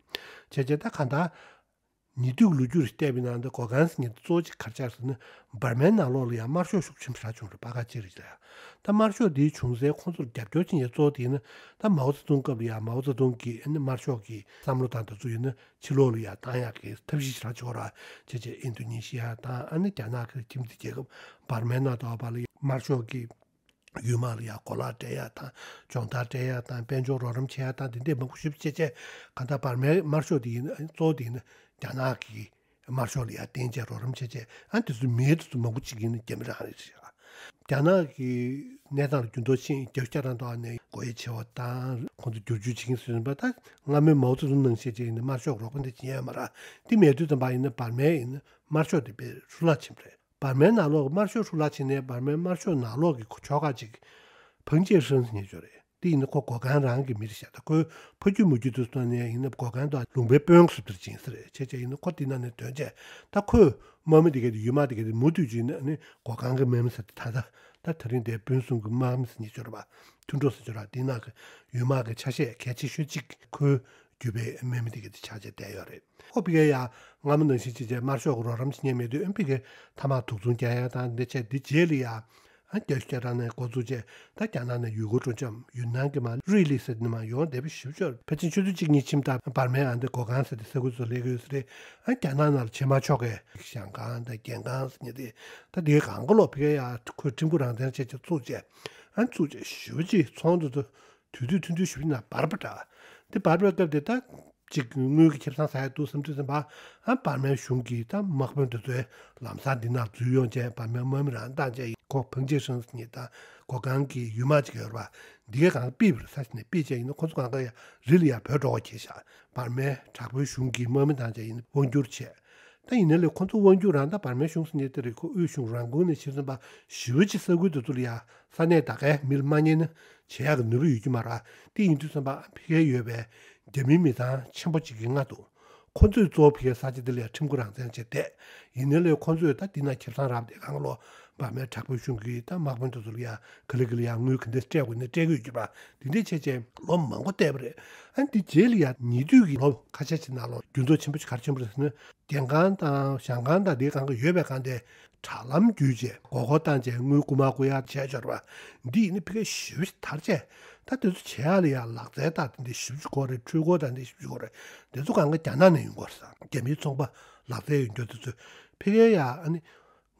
བྱས་བྱས་ད་གང་ལྟར་ཉེ་དུས་ལོ་རྒྱུས་ལ་བལྟས་པ་ཡིན་ན་འདི་གོ་གན་ཟེར་མཁན་གཙོ་བོ་གཅིག་ག་རེ་ཆགས་ཟེར་ན་འབར་མའི་ནང་ལོགས་ལ་ཡ་དམར་ཤོག་ཤུགས་ཆེན་པོ་ཞེ་དྲག་བྱུང་རེད། པ་ག་གཅིག་རེད་ལ་ཡ། ད་དམར་ཤོག་འདིའི་བྱུང་སའི་ཁོང་ཚོར་རྒྱབ་སྐྱོར་བྱེད་མཁན་གཙོ་བོ་དེ་ཡིན་ན་ད་མའོ་ཙེ་ཏུང་སྐབས་ལ་ཡ་མའོ་ཙེ་ཏུང་གི་ཨ་ནི་དམར་ཤོག་གི་བསམ་བློ་དང་དེ་ཚོ་ཡིན་ན། ཕྱི་ལོགས་ལ་ཡ་བཏང་ཡག་གི་ཐབས་ཤེས་ཞེ་དྲག་བྱེད་ཀྱི་ཡོད་རེད། བྱས་བྱས་ཨིན་རྡུ་ནི་ཤི་ཡ་དང་ཨ་ནི་རྒྱ་ནག་གི་ཁྱིམ་མཚེས་རྒྱལ་ཁབ་འབར་མའི་ནང་དུ་བ་ལ་ཡ་དམར་ཤོག་གི་ཡུལ་དམག་ལ་ཡ་གོ་ལག་སྤྲད་ཡ་དང་སྦྱོང་བརྡར་སྤྲད་ཡ་དང་དཔལ་འབྱོར་རོགས་རམ་བྱེད་ཡ་དང་དེ་འདྲས་མང་པོ་ཞེ་པོ་བྱས་བྱས་གང་ལྟར་འབར་མའི་དམར་ཤོག་དེ་ཡིན་གཙོ་བོ་དེ་ཡིན་རྒྱ་ནག་གི་དམར་ཤོག་ལ་ཡ་བརྟེན་བྱས་རོགས་རམ་བྱས་བྱས་ཨ་དེ་ཚོ་མི་དེ་ཚོ་མང་པོ་ཅིག་ཡིན་རྒྱ་མི་རང་རེད་ཤག་རྒྱ་ནག་གི་གནས་སྟངས་ལ་འགྱུར་ལྡོག་ཕྱིན། རྒྱ་ཤ་རང་དང་ནས་སྒོ་དབྱེ་བྱེད་པ་དང་ཁོང་ཚོ་བསྒྱུར་བཅོས་བྱེད་ཀྱིན་ཟེར་བ་ད་སྔ་མོའི་མའོ་ཙེ་ཏུང་ནང་བཞིན་བྱས་བྱས་ཡིན་ན་དམར་ཤོག་རོགས་པ་འདི་བྱེད་ཡ་མ་རེད། འདི་མེད་དུས་ཙམ་པ་ཡིན་ན་འབར་མའི་ཡིན་ན་དམར་ཤོག་དེ་དཔེ་ཧྲུལ་ལག་ཕྱིན་པ་རེད། འབར་མའི་ནང་ལོགས་དམར་ཤོག་ཧྲུལ་ལག་ཕྱིན་ནས་འབར་མའི་དམར་ཤོག་ནང་ལོགས་ཀྱི་ཕྱོགས་ཁག་ཅིག་ཕང་ཅེ་ཧྲེང་ཟེར་མཁན་ཅིག་ཡོད་རེད། དེ་ཡིན་ན་ཁོ་གོ་གན་རང་གི་མི་རེད་ཤག་ད་ཁོའི་ཕ་རྒྱུད་མ་རྒྱུད་དུ་སོང་ནས་ཡིན་ན་གོ་གན་དུ་ལུང་པའི་དཔོན་སུ་དེར་ཕྱིན་ས་རེད། བྱས་བྱས་ཡིན་ན་ཁོ་དེ་ནང་ནས་ཐོན་བྱས་ད་ཁོས་དམག་མི་དེ་གའི་ཡུལ་དམག་དེ་གའི་མུ་མཐུད་ཀྱིས་ནི་གོ་གན་གྱི་དམག་མི་ཟེར་ཏེ་ད་ལྟ་ད་དེ་རིང་དེ་སྤུན་གསུམ་གྱི་དམག་མི་ཟེར་མཁན་ཅིག་ཡོད་རེད་པ། མཐུན་གྲོགས་ཟེར་མཁན་ཅིག་ཡོད་རེད་པ། དེ་ནང་གི་ཡུལ་དམག་གི་ཆ་ཤས་གལ་ཆེ་ཤོས་གཅིག་ཁོའི་བརྒྱུད་པའི་དམག་མི་དེ་གའི་དེ་ཆགས་བྱས་བསྡད་ཡོད་རེད། ཁོ་ཕ་གིར་ཡ་སྔ་མོ་ནང་བཞིན་བྱས་བྱས་དམར་ཤོག་གི་རོགས་རམ་བྱེད་མཁན་མེད་དུས་ཨ་ཕ་གིར་མཐའ་དམག་དུག་མཚོན་རྒྱག་ཡ་དང་འདི་བྱས་འདི་རྗེས་ལ་ཡ། ཨ་རྒྱ་ཤ་རང་ནས་འགོ་བཙུགས་བྱས་ད་རྒྱ་ནག་ནས་ཡུལ་སྐོར་སྤྲོ་འཆམ་ཡུན་ནན་གྱི་མ་རུས་ལི་ཟེར་ནས་མ་ཡོང་བསྡད་པ་ཞིབ་ཤོས་ཕལ་ཆེར་ཆུ་ཚོད་གཅིག་གཉིས་ཕྱིན་ད་འབར་མའི་ཨ་འདི་གོ་གང་ཟེར་ཏེ་ས་ཁུལ་ཚོ་སླེབས་ཀྱི་ཡོད་ས་རེད། ཨ་རྒྱ་ནག་ནང་ལ་བྱེ་མ་ཆོག་གི་ཞང་ཀང་དང་རྒྱལ་ཁང་ཟེར་མཁན་དེ་ད་དེའི་གང་ག་ལོག་ཕ་གིར་ཡ་ཁོས་ཁྲིམས་ཁང་རང་བཙན་བྱས་བྱས་བཙུགས་བྱས་ཨ་བཙུགས་བྱས་ཞེ་པོ་ཅིག་ཚོང་དེ་ཚོ་དུས་དུས་ཐུང་ཐུང་ཞེ་པོ་ཅིག་ནང་འབར་བ་འདྲ། དེ་འབར་བའི་སྐབས་དེ་ད། ཅིག་དངུལ་གྱི་ཁེ་བཟང་ཟ་ཡ་འདུག་བསམ་དུས་ཙམ་པ་ཨ་འབར་མའི་གཞུང་གིས་ད་དམག་དཔོན་དེ་ཚོའི་ལམ་སང་འདི་ནང་འཛུལ་ཡོང་བྱས་འབར་མའི་དམག་མི་རང་བཏང་བྱས་ཁོ་ཕང་ཅེ་ཧྲེང་ཟེར་མཁན་དང་གོ་གང་གི་ཡུལ་དམག་ཅིག་ཡོད་རེད་པ། འདི་གའི་གང་ཕུད་པ་རེད། ས་ཆ་ནས་ཕུད་བྱས་ཡིན་ན་ཁོ་ཚོ་གང་ག་ཡ་རི་ལ་ཡ་བྲོས་འགྲོ་བ་ཁེལ་ཤག་འབར་མའི་དྲག་པོའི་གཞུང་གིས་དམག་མི་བཏང་བྱས་ཡིན་ན་དབང་བསྒྱུར་བྱས། ད་ཡིན་ན་ལས་ཁོ་ཚོ་དབང་སྒྱུར་རང་ད་འབར་མའི་གཞུང་ཟེར་མཁན་དེ་རེད། ཁོ་དབུས་གཞུང་རང་ཁོངས་ནས་བྱས་ཙམ་པ་ཞེ་པོ་ཅིག་ས་ཁུལ་དེ་ཚོ་ལ་ཡ་ས་གནས་ད་གའི་མི་ལ་མ་ཉན་ན་བྱེད་ཡག་གི་ནུས་པ་ཡོད་ཀྱི་མ་རེད། དེ་ཡིན་དུས་ཙམ་པ་ཕ་གིར་ཡོད་པའི་རྒྱ་མིའི་མི་ཚང་ཆེན་པོ་ཅིག་གིས་མངའ་འདུག་ཁོ་ཚོས་གཙོ་བོ་ཕ་གིའི་ས་ཆ་འདི་ལ་ཡ་ཁྲིམས་ཁང་རང་བཙན་བྱས་བསྡད། ཡིན་ན་ལས་ཁོ་ཚོས་ད་འདི་ན་ཁེ་བཟང་རག་བསྡད་གང་ལོ་ འབར་མའི་དྲག་པོའི་གཞུང་གིས་ད་དམག་དཔོན་དེ་ཚོ་ལ་ཡ་ག་ལེ་ག་ལེ་ཡ་དངུལ་ག་འདྲ་སྤྲད་དགོས་ནས་སྤྲད་ཀྱི་ཡོད་ཀྱི་རེད་པ། དེ་འདྲས་བྱས་བྱས་ལོ་མང་པོ་བསྡད་པ་རེད། ཨ་ནི་དེ་རྗེས་ལ་ཡ་ཉེ་དུས་ཀྱི་ལོ་ཁ་ཤས་ཤིག་ནང་ལོགས་འགྱུར་ལྡོག་ཆེན་པོ་ཞིག་ག་རེ་ཕྱིན་པ་རེད་ཟེར་ན། རྒྱལ་ཁང་དང་ཞང་ཁང་དང་དེའི་སྒང་ག་ཡོད་པའི་སྒང་དེ་དྲ་ལམ་བརྒྱུད་བྱས་མགོ་སྐོར་བཏང་བྱས་དངུལ་རྐུ་མ་རྐུ་ཡག་བྱས་ཆོག་པ། འདི་ཡིན་ན་ཕ་གིར་ཞེ་པོ་ཞིག་དར་བྱས། ད་དེ་ཚོ་བྱེད་ཡག་ལ་ཡ་ལག་རྩལ་དང་དེ་འདྲ་ཞེ་པོ་ཅིག་དགོས་རེད། འཕྲུལ་འཁོར་དང་དེ་འདྲ་ཞེ་པོ་ཅིག་དགོས་རེད། དེ་ཚོ་སྒང་ག་རྒྱ་ནག་ནས་ཡོང་གི་ཡོད་རེད་ཟེར། རྒྱ་མིའི་ཚོང་པ་ལག་རྩལ་ཡོད་མཁན་དེ་ཚོས་ཕ་གིར་ཡ་ཨ་ནི་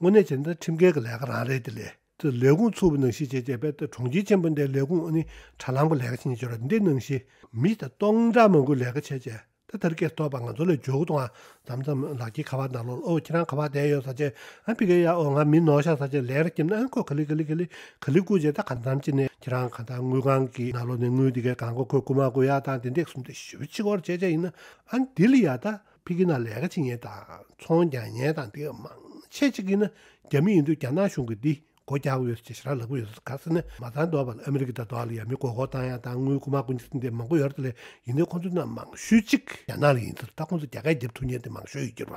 དངོས་གནས་བྱས་ན་ཁྲིམས་འགལ་གྱི་ལས་ཀ་རང་རེད། དེ་ལས་དེ་ལས་ཁུངས་ཚུགས་པ་ནང་བཞིན་བྱས་བྱས་པས། ད་གྲོང་ཁྱེར་ཆེན་པོ་འདིའི་ལས་ཁུངས་ཨ་ནི་དྲ་ལམ་གྱི་ལས་ཀ་བྱེད་མཁན་ཅིག་ཡོད་རེད། འདི་ནང་བཞིན་མི་ད་སྟོང་ཕྲག་མང་པོས་ལས་ཀ་བྱས་བྱས། ད་ད་རེས་ཀྱི་ཐོག་པ་ང་ཚོ་ལ་འབྱོར་གྱི་འདུག་ཨ། མཚམས་མཚམས་ལག་ཁྱེར་ཁ་པར་ནང་ལོགས་ལ། ཨོ་ཁྱེད་རང་ག་པར་བསྡད་ཡོད་ཟེར་བྱས། ཨ་ཕ་གིར་ཡ། ཨོ་ང་མི་ནོར་ཤག་ཟེར་བྱས་ལན་རེ་བརྒྱབ་ན། ཨ་ཁོ་ག་ལེ་ག་ལེ་ག་ལེ་ག་ལེ་བསྐུར་བྱས། ད་གང་འཚམ་ཅིག་ནས་ཁྱེད་རང་གང་ལྟར་དངུལ་ཁང་གི་ནང་ལོགས་ནས་དངུལ་འདི་གའི་སྒང་ག་ཁོས་རྐུ་མ་རྐུ་ཡག་དང་དེ་འདྲས་གསུམ་དེ་ཞེ་པོ་ཅིག་སྐོར་བྱས་བྱས་ཡིན་ན། ཨ་འདི་ལ་ཡ་ད་ཕ་གི་ནང་ལས་ཀ་བྱེད་མཁན་དང་ཚོང་རྒྱག་མཁན་དང་དེ་མང་ཆེ་ཅིག་ཡིན་ན་རྒྱ་མི་ཡིན་དུས་རྒྱ་ནག་གཞུང་གིས་འདི་སྒོ་རྒྱག་གི་ཡོད་ཟེར་ཞེ་དྲག་ལབ་ཀྱི་ཡོད། ག་རེ་ཟེར་ན་མ་ཚང་འདོགས་པ་ལ་ཨ་མི་རི་ཀ་དང་འདོགས་པ་ལ་ཡ་མི་མགོ་སྐོར་བཏང་ཡག་དང་དངུལ་རྐུ་མ་རྐུ་མཁན་དེ་མང་པོ་ཡོད་རེད། དེ་ལས་ཡིན་ནའི་ཁོང་ཚོ་ནང་མང་ཤོས་ཅིག་རྒྱ་ནག་ལ་ཡིན་ཟེར། ད་ཁོང་ཚོ་རྒྱ་སྐད་རྒྱབ་ཐུབ་མཁན་དེ་མང་ཤོས་ཡོད་ཀྱི་རེད་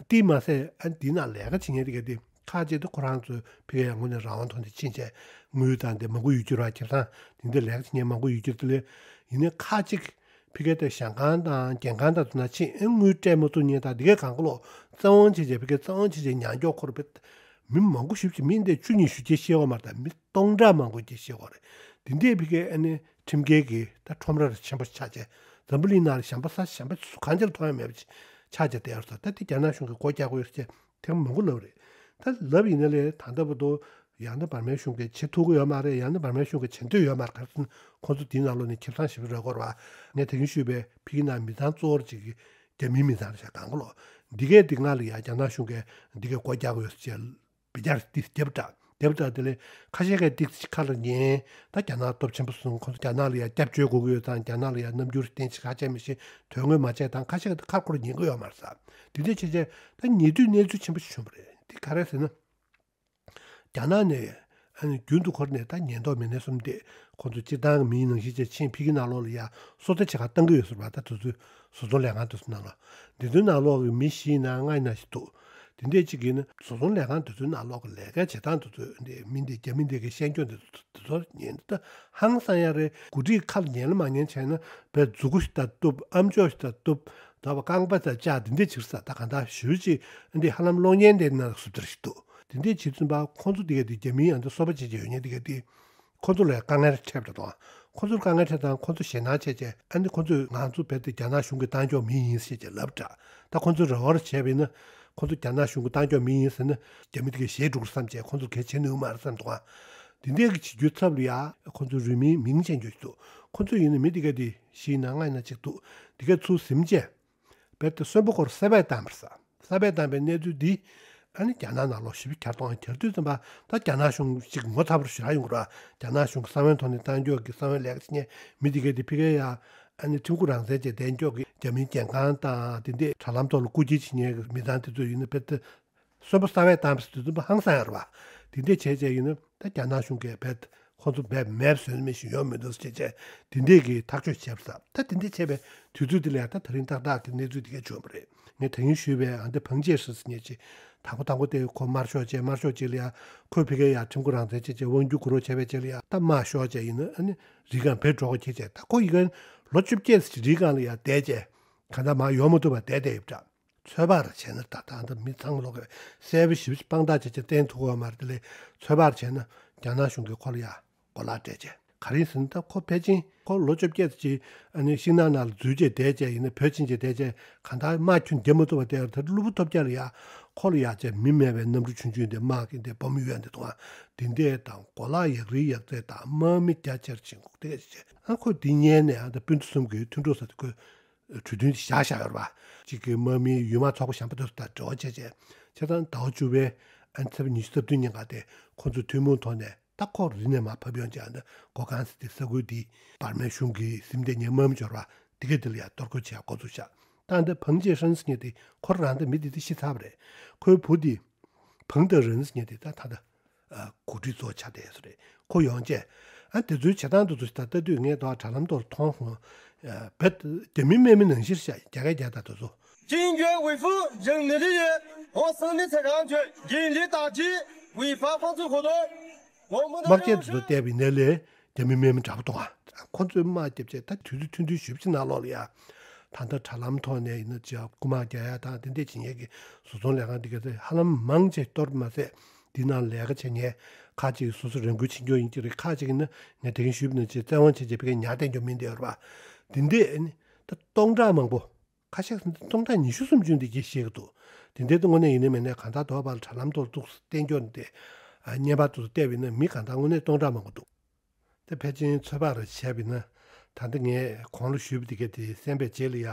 པ། དེས་མ་ཟད་ཨ་འདི་ནང་ལས་ཀ་བྱེད་མཁན་དེ་ག་དེ་ཁ་ཅིག་དེ་ཁོ་རང་ཚོའི་ཕ་གིའི་ངོས་ནས་རང་དབང་ཐོག་ནས་ཕྱིན་བྱས་དངུལ་དང་དེ་མང་པོ་ཡོད་ཀྱི་རེད་པ། ཁྱིམ་ཚང་དེ་འདྲ་ལས་ཀ་བྱེད་མཁན་མང་པོ་ཡོད་ཀྱི་རེད། དེ་ལས་ཡིན་ནའི་ཁ་ཅིག་ཕ་གིའི་དེ་ཞང་ཁང་དང་རྒྱལ་ཁང་དང་དེ་ནང་ཕྱིན། ཨེ་དངུལ་སྤྲད་མ་ཐུབ་མཁན་དང་དེ་གའི་སྒང་ག་ལོག་བཙན་དབང་བྱས་བྱས། ཕ་གིར་བཙན་དབང་བྱས་བྱས་ཉམས་འགྱོག་ཁོར་བས། མི་མང་པོ་ཞེ་པོ་ཅིག་མི་འདི་བཅུ་ཉི་ཤུ་སྐྱེས་ཤེས་ཡོད་མ་རེད། ད་མི་སྟོང་ཕྲག་མང་པོ་སྐྱེས་ཤེས་ཡོད་རེད། དེ་འདྲས་ཕ་གིའི་ཨ་ནི་ཁྲིམས་འགལ་གྱི་ད་ཁྲོམ་ར་ཆེན་པོ་ཆགས་བྱས། འཛམ་བུ་གླིང་ནང་ལ་གཞན་པ་ས་གཞན་པ་སུ་གང་ཅིར་མཐོང་ཡ་མེད་པ་ཅིག་ཆགས་བྱས་བསྡད་ཡོད་རེད་ཟེར། ད་དེ་རྒྱ་ནག་གཞུང་གིས་སྒོ་རྒྱག་གི་ཡོད་ཟེར་བྱས་དེ་མང་པོ་ལབ་རེད། ད་ལབ་ཡིན་ན་ལས་ད་ལྟ་བར་དུ་ཡང་ན་འབར་མའི་གཞུང་གིས་བྱེད་ཐུབ་ཀྱི་ཡོད་མ་རེད། ཡང་ན་འབར་མའི་གཞུང་གིས་བྱེད་འདོད་ཡོད་མ་རེད། ག་རེ་ཟེར་ན་ཁོང་ཚོ་དེའི་ནང་ལོགས་ནས་ཁྱིམ་ཚང་ཞེ་པོ་རག་གི་ཡོད་རེད་པ། ངས་ད་གིན་ཞུས་པའི་ཕ་གི་ནང་མི་ཚང་གཙོ་བོ་ཅིག་གི་རྒྱ་མིའི་མི་ཚང་རེད་ཤག་སྒང་ག་ལོག་འདི་གས་འདི་སྒང་ལ་ཡ་རྒྱ་ནག་གཞུང་གིས་འདི་གས་སྒོ་རྒྱག་གི་ཡོད་ཟེར་བྱས། བེ་ཅར་ཏིག་རྒྱབ་དྲག་རྒྱབ་དྲག་དེ་ལས་ཁ་ཤས་ཀྱིས་ཏིག་ཙམ་ཁ་ལ་ཉན། ད་རྒྱ་ནག་སྟོབས་ཆེན་པོ་སོང་། ཁོང་ཚོ་རྒྱ་ནག་ལ་ཡ་སྐྱབས་བཅོལ་དགོས་ཀྱི་ཡོད་ཙང་རྒྱ་ནག་ལ་ཡ་རྣམ་འགྱུར་བསྟན་ཅིག་ཁ་ཆད་མི་ཤེས། དོན་དངོས་མ་བྱས་དང་། ཁ་ཤས་ཀྱིས་ཁ་སྐོར་ཉན་གྱི་ཡོད་མ་རེད་ཟེར། དེ་འདྲ་བྱས་བྱས་ད་ཉེ་དུས་གནས་ཚུལ་ཆེན་པོ་ཞིག་བྱུང་བ་རེད། དེ་ག་རེ་ཟེར་ན། རྒྱ་ནག་ནས་ཨ་ནི་རྒྱུན་དུ་འཁོར་ནས་ད་ཉེན་རྟོག་མི་སྣ་གསུམ་དེ་ཁོང་ཚོ་སྤྱིར་བཏང་གི་མིའི་ནང་བཞིན་བྱས་ཕྱིན་ཕ་གི་ནང་ལོགས་ལ་ཡ་སོ་ལྟ་བྱེད་གར་བཏང་གི་ཡོད་ཟེར་བ། ད་དེ་ཚོའི་བཟོ་ཚོང་ལས་ཁང་དེ་ཚོ་ནང་ལ། དེ་ཚོའི་ནང་ལོགས་ཀྱི་མི་བཞི་ཡི་ནང་ལྔ་ཡི་ནང་ཞིག་འདུག་དེ་འདྲས་ཅིག་ཡིན་ན་བཟོ་ཚོང་ལས་ཁང་དེ་ཚོའི་ནང་ལོགས་ཀྱི་ལས་ཀ་བྱེད་སྟངས་དེ་ཚོ་འདི་མི་འདི་རྒྱ་མི་འདི་གི་ཤེས་འཇོན་དེ་ཚོ་དེ་ཚོ་ཉན་ད་ཧང་སང་ཡ་རེད། འགོ་ཁྲིད་ཁ་ལ་ཉན་ལ་མ་ཉན་བྱས་ན་བས་མཛུ་གུ་ཞིག་ད་གཏུབ། ཨམ་ཅོག་ཞིག་ད་གཏུབ། ད་བ་རྐང་པ་ད་བཅག་དེ་འདྲས་བྱེད་ས། ད་གང་ལྟར་ཞེ་པོ་ཅིག་འདི་ཧ་ལམ་གློག་བརྙན་དེ་ནང་བཟོ་དེར་ཞིག་འདུག་དེ་འདྲས་བྱེད་ཙམ་པ་ཁོང་ཚོ་དེ་ག་དེ་རྒྱ་མིའི་ཨ་འདི་སོ་པ་བྱེད་ཀྱི་ཡོད་མཁན་དེ་ག་དེ། ཁོ་ཚོ་ལ་དཀའ་ངལ་འཕྲད་པ་དང་། ཁོ་ཚོར་དཀའ་ངལ་འཕྲད་དང་ཁོ་ཚོ་ཞེད་སྣང་བྱས་བྱས། ཨ་ནི་ཁོ་ཚོས་ང་ཚོ་རྦད་དེ་རྒྱ་ནག་གཞུང་གི་གཏང་འཇོག་མི་ཡིན་ཟེར་བྱས་ལབ་དྲག་ད་ཁོ་ཚོས་རེ་བ་རེ་བྱས་པ་ཡིན་ན། ཁོ་ཚོ་རྒྱ་ནག་གཞུང་གི་གཏང་འཇོག་མི་ཡིན་ཟེར་ན་རྒྱ་མི་དེ་གས་ཞེད་འགྲོ་གི་བསམ་བྱས། ཁོ་ཚོ་གས་བྱེད་ནུས་མ་རེད་བསམ་འདུག་ཨ། དེ་འདྲས་ཀྱི་བྱེད་རྒྱུའི་ཚབ་ལ་ཡ་ཁོ་ཚོས་རུས་མིང་མིང་ཅན་རྒྱུ་ཞིག་འདུག་ཁོ་ཚོ་ཡིན་ན་མི་དེ་གས་དེ་བཞི་ཡི་ནང་ལྔ་ཡི་ནང་གཅིག་འདུག་དེ་གས་ཚུར་ཟིན་བྱས། རྦད་དེ་གསོན་པོ་སྐོར་གསར་པས་བཏང་བར་ས། གསར་པས་བཏང་བའི་གནས་ཚུལ་འདི་ཨ་ནི་རྒྱ་ནག་ནང་ལོགས་ཞེ་པོ་གྱར་གཏོང་གྱར་དུས་ཙམ་པ། ད་རྒྱ་ནག་གཞུང་གཅིག་ངོ་ཚ་པོ་ཞེ་དྲག་ཡོང་གི་རེད། རྒྱ་ནག་གཞུང་གི་གསང་བའི་ཐོག་ནས་གཏང་འཇོག་གི་གསང་བའི་ལས་ཀ་བྱེད་མཁན་མི་དེ་གས་དེ་ཕ་གིར་ཡ་ཨ་ནི་ཁྲིམས་ཁུར་རང་བཙན་བྱས་བསྡད་འཇོག་གི་རྒྱ་མིའི་རྒྱལ་ཁང་དང་དེ་འདྲས་དྲ་ལམ་ཐོག་ལ་རྐུ་འཁྱེར་བྱེད་མཁན་གྱི་མི་ཚང་དེ་ཚོ་ཡིན་ན་རྦད་དེ་གསོན་པོ་གསར་པས་བཏང་བའི་དུས་ཙམ་པ་ཧང་སང་ཡོད་རེད་པ། དེ་འདྲས་བྱས་བྱས་ཡིན་ན། ད་རྒྱ་ནག་གཞུང་གིས་རྦད་ཁོ་ཚོ་རྦད་མེད་བཟོས་མི་ཞིག་ཡོང་མི་འདུག་ཟེར་བྱས་དེ་འདྲས་ཀྱི་ཐག་གཅོད་བྱས་པ་རེད། ད་དེ་འདྲས་བྱས་པའི་དུས་ཚོད་དེ་ལ་ཡང་ད་ད་རིང་ཏག་ཏག་གི་གནས་ཚུལ་དེ་གས་བྱུང་བ་རེད། ངས་ད་གིན་ཞུས་པའི་ཨ་འདི་ཕང་ཅེ་ཧྲི་ཟེར་མཁན་ཅིག་དང་པོ་དང་པོ་དེ་ཁོ་དམར་ཤོག་བྱས། དམར་ཤོག་ཅིག་ལ་ཡང་ཁོས་ཕ་གིར་ཡང་ཁྲིམས་ཁུར་རང་བཙན་བྱས་བྱས་དབང་སྒྱུར་དགོས་རོགས་བྱས་པའི་རྗེས་ལ་ཡང་ད་དམར་ཤོག་བྱས་ཡིན་ན་ཨ་ནི་རིའི་སྒང་བྲོས་འགྲོ་དགོས་བྱས་བྱས། ད་ཁོ་ཡི་གེ་ལོ་བཅོ་བརྒྱད་ཙམ་ཅིག་རིའི་སྒང་ལ་ཡང་བསྡད་བྱས་གང་ལྟར་མར་ཡོང་མ་ཐུབ་པར་བསྡད་བསྡད་ཡོད་པ་འདྲ། ཚོད་དཔག་རེ་བྱས་ན་ད་ལྟ་འདི་མི་ཚང་མ་ལོག་གི་གསལ་པོ་ཞེ་པོ་ཅིག་དཔང་རྟགས་བྱས་བྱས་བསྟན་ཐུབ་ཀྱི་ཡོད་མ་རེད། དེ་ལས་ཚོད་དཔག་རེ་བྱས་ན་རྒྱ་ནག་གཞུང་གིས་ཁོ་ལ་ཡ་གོ་ལག་སྤྲད་བྱས། ག་རེ་ཡིན་ཟེར་ན་ད་ཁོ་ཕལ་ཆེར་ཁོ་ལོ་བཅོ་བརྒྱད་ཙམ་ཅིག་ཨ་ནི་ཤིང་ནགས་ནང་ལ་འཛུལ་བྱས་བསྡད་བྱས་ཡིན་ན། བོད་ཕྱིན་བྱས་བསྡད་བྱས་གང་ལྟར་དམག་ཁྱོན་རྒྱག་མ་ཐུབ་པ་དེ། ད་གློ་བུར་ཐོལ་རྒྱག་ལ་ཡ་ཁོ་ལ་ཡ་བྱས་མི་མེད་པའི་གནམ་གྲུ་ཆུང་ཆུང་དེ་དམག་གི་འདི་སྦོམ་ཡོད་འདི་འདུག་ཨ། དེ་འདྲས་དང་གོ་ལག་ཡག་རིགས་ཡག་རྩེ་དང་དམག་མི་རྒྱ་ཆེར་ཕྱིན་དགོས་དེ་བྱས། ཨ་ཁོ་འདི་ཉན་ནས་ཨ་ད་སྤུན་ཟླ་གསུམ་གྱི་མཐུན་གྲོགས་ཟེར་དུས་ཁོས་གྲོས་མཐུན་བཞག་བཞག་ཡོད་རེད་པ། གཅིག་གི་དམག་མི་ཡུལ་དམག་ཚོགས་པ་གཞན་པ་དེ་ཚོ་དང་འབྲེལ་བ་བྱས་བྱས། བྱས་ཙང་ཟླ་བ་བཅུ་པའི་ཨ་ནི་ཚེས་པ་ཉི་ཤུ་རྩ་བདུན་ཉིན་ཀ་དེ་ཁོ་ཚོས་ཐུན་མོང་ཐོག་ནས་ད་ཁོ་རི་ནས་མར་ཕབ་ཡོང་བྱས། ཨ་ནི་གོ་ཁང་ཟེར་དེ་ས་ཁུལ་འདི་འབར་མའི་གཞུང་གི་སེམས་གཏད་ཉན་དམག་མི་འབྱོར་བ་དེ་གས་དེ་ལ་ཡང་གཏོར་རྒོལ་བྱེད་ཡག་འགོ་བཙུགས་བཞག་ད་ཨ་ནི་ཕང་ཅེ་ཧྲན་ཟེར་མཁན་དེ་ཁོ་རང་ད་མི་དེ་དེ་ཤི་ཚར་བ་རེད། ཁོའི་བུ་དེ་ཕང་ཏེ་རིན་ཟེར་མཁན་དེ་ད་ད་ལྟ། ཨ་འགོ་ཁྲིད་གཙོ་བོ་ཆགས་བསྡད་ཡོད་ས་རེད། ཁོ་ཡོང་བྱས། ཨ་དེ་ཚོའི་བྱེད་སྟངས་དེ་ཚོ་ཞིག་ད་ལྟ་དུས་ངས་ད་དྲ་ལམ་ཐོག་ལ་མཐོང་སོང་། ཨ་བེད་རྒྱ་མི་སྨན་མི་ནང་བཞིན་བྱས་རྒྱ་སྐད་རྒྱག་དང་དེ་ཚོ། 坚决维护人民利益和生命财产安全，严厉打击 དམག་ཆས་དེ་ཚོ་བལྟས་པ་ཡིན་ན་ལས་རྒྱ་མི་དམག་མི་འདྲ་པོ་འདུག་ཨ། ཁོ་ཚོས་དམག་རྒྱབ་བྱས་ད་དུས་ཚོད་ཐུང་ཐུང་ཞེ་པོ་ཅིག་ནང་ལོགས་ལ་ཡ། ད་ལྟ་དྲ་ལམ་ཐོག་ནས་ཡིན་ན་ཅིག་རྐུ་མ་རྒྱག་ཡ་དང་དེ་འདྲས་བྱེད་མཁན་གྱི་བཟོ་ཚོང་ལས་ཁང་དེ་ག་ཚོས་ཧ་ལམ་མང་ཆེ་གཏོར་མ་ཟད། འདི་ནང་ལས་ཀ་བྱེད་མཁན་ཁག་ཅིག་སོ་སོ་རང་འགུལ་ཕྱིན་རྒྱུ་ཡིན་གྱི་རེད། ཁག་ཅིག་ཡིན་ན་ངས་དེ་གིན་ཞུས་པ་ནང་བཞིན་བཙན་དབང་བྱས་བྱས་ཕ་གིར་ཉར་བསྡད་རྒྱུ་མི་འདི་ཡོད་རེད་པ། འདི་འདྲས་ནི་ད་སྟོང་ཕྲག་མང་པོ། ཁ་ཤས་ཟིན་ཏེ་སྟོང་ཕྲག་ཉི་ཤུ་སུམ་ཅུ་འདི་གྱིས་ཤེས་ཀྱི་འདུག་དེ་འདྲའི་དངོས་གནས་ཡིན་ནའི་མིན་ནའི་གང་ལྟར་དོ་བར་དྲ་ལམ་ཐོག་བཙུགས་བསྟན་སྐྱོར་འདི་བརྙན་པར་དུ་བལྟས་པ་ཡིན་ན་མི་གང་ལྟར་དངོས་གནས་སྟོང་ཕྲག་མང་པོ་འདུག་དེ་ཕལ་ཆེར་ཚོད་དཔག་རེ་བྱས་པ་ཡིན་ན། ད་ལྟ་ངས་གོང་ལ་ཞུས་པ་དེ་ག་དེ་གསན་པའི་རྗེས་ལ་ཡ།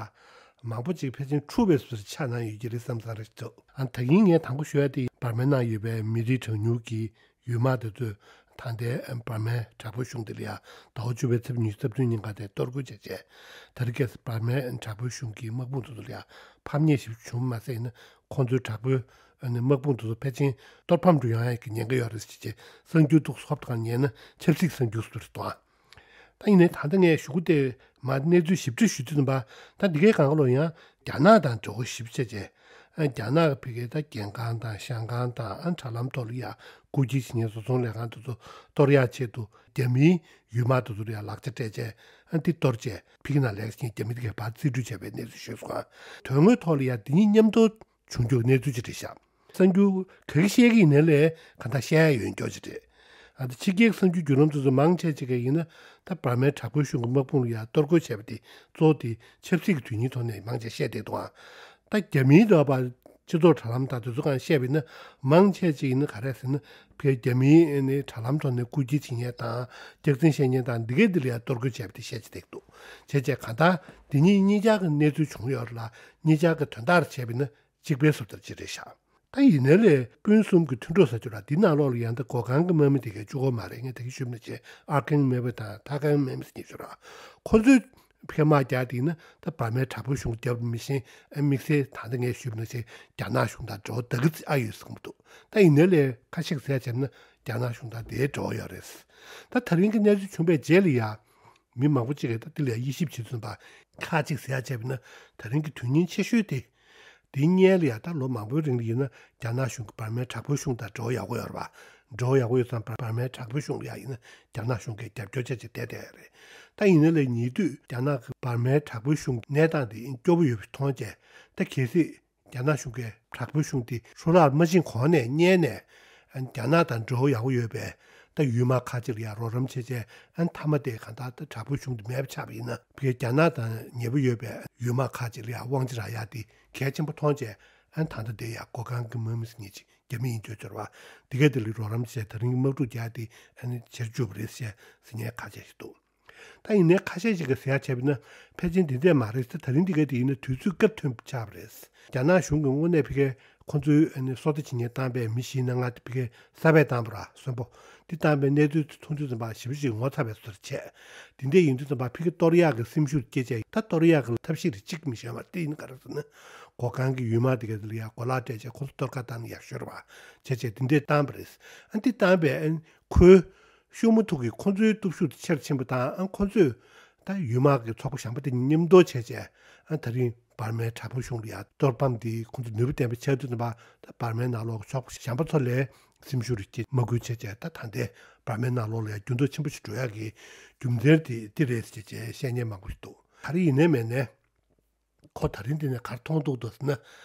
མང་པོ་ཅིག་ཕལ་ཆེར་འཁྲུག་པའི་ཟུར་ཆགས་གནང་ཡོད་ཀྱི་རེད་བསམ་བསམ་རེ་འདུག་ཨ་ད་གིན་ངས་དང་པོ་ཞུ་ཡ་དེ་འབར་མའི་ནང་ཡོད་པའི་མི་རིགས་གྲངས་ཉུང་གི་ཡུལ་དམག་དེ་ཚོས་ད་ལྟའི་འབར་མའི་དྲག་པོའི་གཞུང་དེ་ལ་ཡ་ཟླ་བ་བཅུ་པའི་ཚེས་ཉི་ཤུ་རྩ་བདུན་ཉིན་ཀ་དེ་གཏོར་རྒོལ་བྱས་རྗེས། དེ་རིང་ཁ་སང་འབར་མའི་དྲག་པོའི་གཞུང་གི་དམག་དཔུང་དེ་ཚོ་ལ་ཡ་ཕམ་ཉེས་ཞེ་པོ་བྱུང་མ་ཟད་ཡིན་ན་ཁོང་ཚོའི་དྲག་པོའི་དམག་དཔུང་དེ་ཚོ་ཕལ་ཆེར་གཏོར་ཕམ་འགྲོ་ཡོང་ཡ་གི་ཉེན་ཁ་ཡོད་རེད་ཟེར་བྱས་གསར་འགྱུར་ཐོག་ཧོབ་ཏེ་ཉན་ན་ཆབ་སྲིད་གསར་འགྱུར་ཟེར་དུ་རེད་དོ། ད་ཡིན་ནའི་ད་ལྟ་ངས་ཞུ་སྒོ་དེ་མ་གནས་ཚུལ་ཞིབ་ཕྲ་ཞུ་དུས་ཙམ་པ་ད་འདི་གའི་སྒང་ག་ལོ་ཡང་རྒྱ་ནག་དང་འབྲེལ་བ་ཞིབ་ཆ་བྱས། ཨ་རྒྱ་ནག་གི་ཕ་གིའི་ད་རྒྱལ་ཁང་དང་ཤང་ཀང་དང་ཨ་དྲ་ལམ་ཐོག་ལ་ཡ་རྐུ་འཁྱེར་བྱེད་མཁན་བཟོ་ཚོང་ལས་ཁང་དེ་ཚོ་གཏོར་ཡག་ཆེད་དུ་རྒྱ་མིའི་ཡུལ་དམག་དེ་ཚོ་ལ་ཡ་ལག་ཆ་སྤྲད་བྱས་ཨ་འདི་གཏོར་བྱས་ཕ་གི་ནང་ལས་ཀ་བྱེད་མཁན་རྒྱ་མི་དེ་གའི་བར་རྩིས་སྤྲོད་བྱས་པའི་གནས་ཚུལ་ཞུས་སོང་། དོན་དངོས་ཐོག་ལ་ཡ་འདི་གཉིས་མཉམ་དུ་བྱུང་རྒྱུ་གནས་ཚུལ་ཅིག་རེད་ཤག་གསར་འགྱུར་ག་གི་བཤད་ཀྱི་ཡིན་ནའི་ལས་གང་ལྟར་བཤད་ཡ་ཡོད་མགྱོགས་ཅིག་རེད། ཨ་ད་ཕྱི་རྒྱལ་གྱི་གསར་འགྱུར་བརྒྱུད་ལམ་དེ་ཚོ་མང་ཆེ་ཅིག་གིས་ཡིན་ན་ད་འབར་མའི་དྲག་པོའི་གཞུང་གི་དམག་དཔུང་ལ་ཡ་གཏོར་རྒོལ་བྱས་པ་དེ་གཙོ་བོ་དེ་ཆབ་སྲིད་ཀྱི་དོན་སྙིང་ཐོག་ནས་མང་ཆེ་བཤད་བསྡད་འདུག་ཨ་ད་རྒྱ་མིའི་འདོད་པ་སྤྱི་ཚོགས་དྲ་ལམ་དང་དེ་ཚོ་གང་བཤད་པ་ཡིན་ན་མང་ཆེ་ཅིག་ཡིན་ན་ག་རེ་ཟེར་ན་ཕའི་རྒྱ་མིའི་ནི་དྲ་ལམ་ཐོག་ནས་རྐུ་འཁྱེར་བྱེད་མཁན་དང་སྐྱག་རྫུན་བཤད་མཁན་དང་འདི་གའི་འདི་ལ་ཡ་གཏོར་རྒོལ་བྱས་པ་དེ་བཤད་ཀྱི་བསྡད་འདུག་བྱས་བྱས་གང་ལྟར་འདི་གཉིས་གཉིས་ཆར་གྱི་གནས་ཚུལ་བྱུང་ཡོད་རེད་ལ་གཉིས་ཆར་གྱི་དོན་དག་བྱས་པ་ཡིན་ན། གཅིག་པའི་བཟོ་ལྟར་ཅིག་རེད་ཤག་ད་ཡིན་ནའི་ལས་སྤུན་གསུམ་གྱི་མཐུན་གྲོགས་ཟེར་རྒྱུ་ར་འདི་ནང་ལོགས་ལ་ཡང་ད་མགོ་ཁང་གི་དམག་མི་དེ་གའི་གཅིག་པོ་མ་རེད། ངས་ད་གིན་ཞུས་པ་ནང་བཞིན་ཨར་ཁང་དམག་མི་དང་ཐར་ཁང་དམག་མི་ཟེར་མཁན་ཞིག་ཡོད་ར། ཁོ་ཚོས་ཕ་གིར་དམག་རྒྱག་དེ་ཡིན་ན་ད་འབར་མའི་དྲག་པོའི་གཞུང་རྒྱབ་མི་ཤེས་ཨ་དམིགས་བསལ་ད་ལྟ་ངས་ཞུས་པ་ནང་བཞིན་རྒྱ་ནག་གཞུང་དང་འབྲེལ་བ་ད་གི་ཙི་ཨ་ཡོད་བསམ་གྱི་འདུག་ད་ཡིན་ནའི་ལས་ཁ་ཤས་ཟེར་བྱས་ན་རྒྱ་ནག་གཞུང་དང་དེའི་འབྲེལ་བ་ཡོད་རེད། ད་ད་རིང་གི་གནས་ཚུལ་བྱུང་བའི་རྗེས་ལ་ཡ། མི་མང་པོ་ཅིག་གིས་ད་འདི་ལ་དབྱེ་ཞིབ་བྱེད་ཚུན་པ་ཁག་ཅིག་ཟེར་ཡ་བྱས་པ་ཡིན་ན་ད་རིང་གི་དོན་སྙིང་ཆེ་ཤོས་དེ། དེ་སྔོན་ལ་ཡ་ད་ལོ་མང་པོའི་རིང་ལ་ཡིན་ན་རྒྱ་ནག་གཞུང་གི་འབར་མའི་དྲག་པོའི་གཞུང་དང་འབྲེལ་བ་ཡག་པོ་ཡོད་རེད་པ། འབྲེལ་བ་ཡག་པོ་ཡོད་ཙང་འབར་མའི་དྲག་པོའི་གཞུང་ལ་ཡ་ཡིན་ན་རྒྱ་ནག་གཞུང་གིས་རྒྱབ་སྐྱོར་བྱས་བྱས་བསྡད་བསྡད་ཡོད་རེད། ད་ཡིན་ན་ལས་ཉེ་དུས་རྒྱ་ནག་གི་འབར་མའི་དྲག་པོའི་གཞུང་གི་གནས་སྟངས་དེ་སྐྱོ་པོ་ཡོད་པ་མཐོང་བྱས་ད་གལ་སྲིད། རྒྱ་ནག་གཞུང་གིས་དྲག་པོའི་གཞུང་དེ་ཤུགས་ལྷག་མ་ཕྱིན་གོང་ནས་སྔོན་ནས་རྒྱ་ནག་དང་འབྲེལ་བ་ཡག་པོ་ཡོད་པའི་ད་ཡུལ་དམག་ཁག་ཅིག་ལ་ཡང་རོགས་རམ་བྱས་བྱས་མཐའ་མ་དེ་གང་ལྟར་ད་དྲག་པོའི་གཞུང་དེ་མེད་པ་ཆགས་པ་ཡིན་ན་ཕ་གིར་རྒྱ་ནག་དང་ཉེ་པོ་ཡོད་པའི་ཡུལ་དམག་ཁག་ཅིག་ལ་ཡང་དབང་ཆ་རག་ཡག་དེ་གལ་ཆེན་པོ་མཐོང་བྱས་ད་ལྟ་དེ་ཡང་མགོ་ཁང་གི་དམག་མི་ཟེར་མཁན་ཅིག་རྒྱ་མི་ཡིན་འདོད་ཚོར་བ་དེ་གས་དེ་ལ་རོགས་རམ་བྱས་ད་རིང་དམག་འཁྲུག་རྒྱག་དེ་བྱེད་བཅུག་པ་རེད་ཟེར་ཟེར་མཁན་ཁ་ཤས་ཤིག་འདུག་ད་ཡིན་ནའི་ཁ་ཤས་ཤིག་གིས་ཟེར་ཡ་བྱས་པ་ཡིན་ན་ཕལ་ཆེར་འདི་འདྲས་མ་རེད་ཟེར། ད་རིང་འདི་ག་དེ་ཡིན་ན་དུས་ཚོད་སྐབས་མཐུན་པ་ཆགས་པ་རེད། རྒྱ་ནག་གཞུང་གིས་དངོས་གནས་ཕ་གིར་ཁོ་ཚོའི་ཨ་ནི་སོ་ལྟ་བྱེད་མཁན་བཏང་པའི་མི་བཞི་ནང་ལྔ་དེ་ཕ་གིར་ས་བས་བཏང་པ་ར་གསོན་པོ། འདི་བཏང་པའི་གནས་ཚུལ་དེ་མཐོང་དུས་ཙམ་པ་ཞེ་པོ་ཅིག་ངོ་ཚ་བའི་བཟོ་འདྲ་བྱས། དེ་འདྲས་ཡིན་དུས་ཙམ་པ་ཕ་གིར་གཏོར་ཡག་གི་སེམས་ཤུགས་སྐྱེ་བྱས་ད་གཏོར་ཡག་གི་ཐབས་ཤེས་རེ་གཅིག་མི་ཤེས་པ་དེ་ཡིན་ག་རེ་ཟེར་ན། མགོ་ཁང་གི་ཡུལ་དམག་དེ་ག་དེ་ལ་ཡ་གོ་ལག་སྤྲད་བྱས་ཁོ་ཚོ་གཏོར་ཁ་བཏང་ན་ཡག་ཤོས་རེད་བ། བྱས་བྱས་དེ་འདྲས་བཏང་པ་རེད། ཨ་འདི་བཏང་པས་ཨ་ཁོའི་ཤུགས་མ་ཐུག་གི་ཁོ་ཚོའི་སྟོབས་ཤུགས་དེ་ཆེར་ཕྱིན་པ་དང་ཨ་ཁོ་ཚོས་ད་ཡུལ་དམག་གི་ཚོགས་པ་གཞན་པ་དེ་མཉམ་དུ་བྱས་བྱས་ཨ་ད་རིང་འབར་མའི་དྲག་པོའི་གཞུང་ལ་ཡ་གཏོར་ཕམ་དེ་ཁོ་ཚོ་ནུས་པ་ལྡན་པ་ཆགས་དུས་ཙམ་པ་ད་འབར་མའི་ནང་ལོགས་ཀྱི་ཕྱོགས་གཞན་པ་ཚོ་ལས་སེམས་ཤུགས་རེ་སྐྱེ་དམག་འཁྲུག་བྱས་བྱས་ད་ད་ལྟའི་འབར་མའི་ནང་ལོགས་ལ་ཡ་འགྱུར་ལྡོག་ཆེན་པོ་ཞིག་འགྲོ་ཡག་གི་རྒྱུ་མཚན་དེ་འདི་རེད་ཟེར་བྱས་བཤད་མཁན་མང་པོ་ཞིག་འདུག་ག་རེ་ཡིན་ནའི་མིན་ནའི། ཁོ་ད་རིང་འདི་ནས་ག་རེ་མཐོང་ཐུབ་འདུག་ཟེར་ན།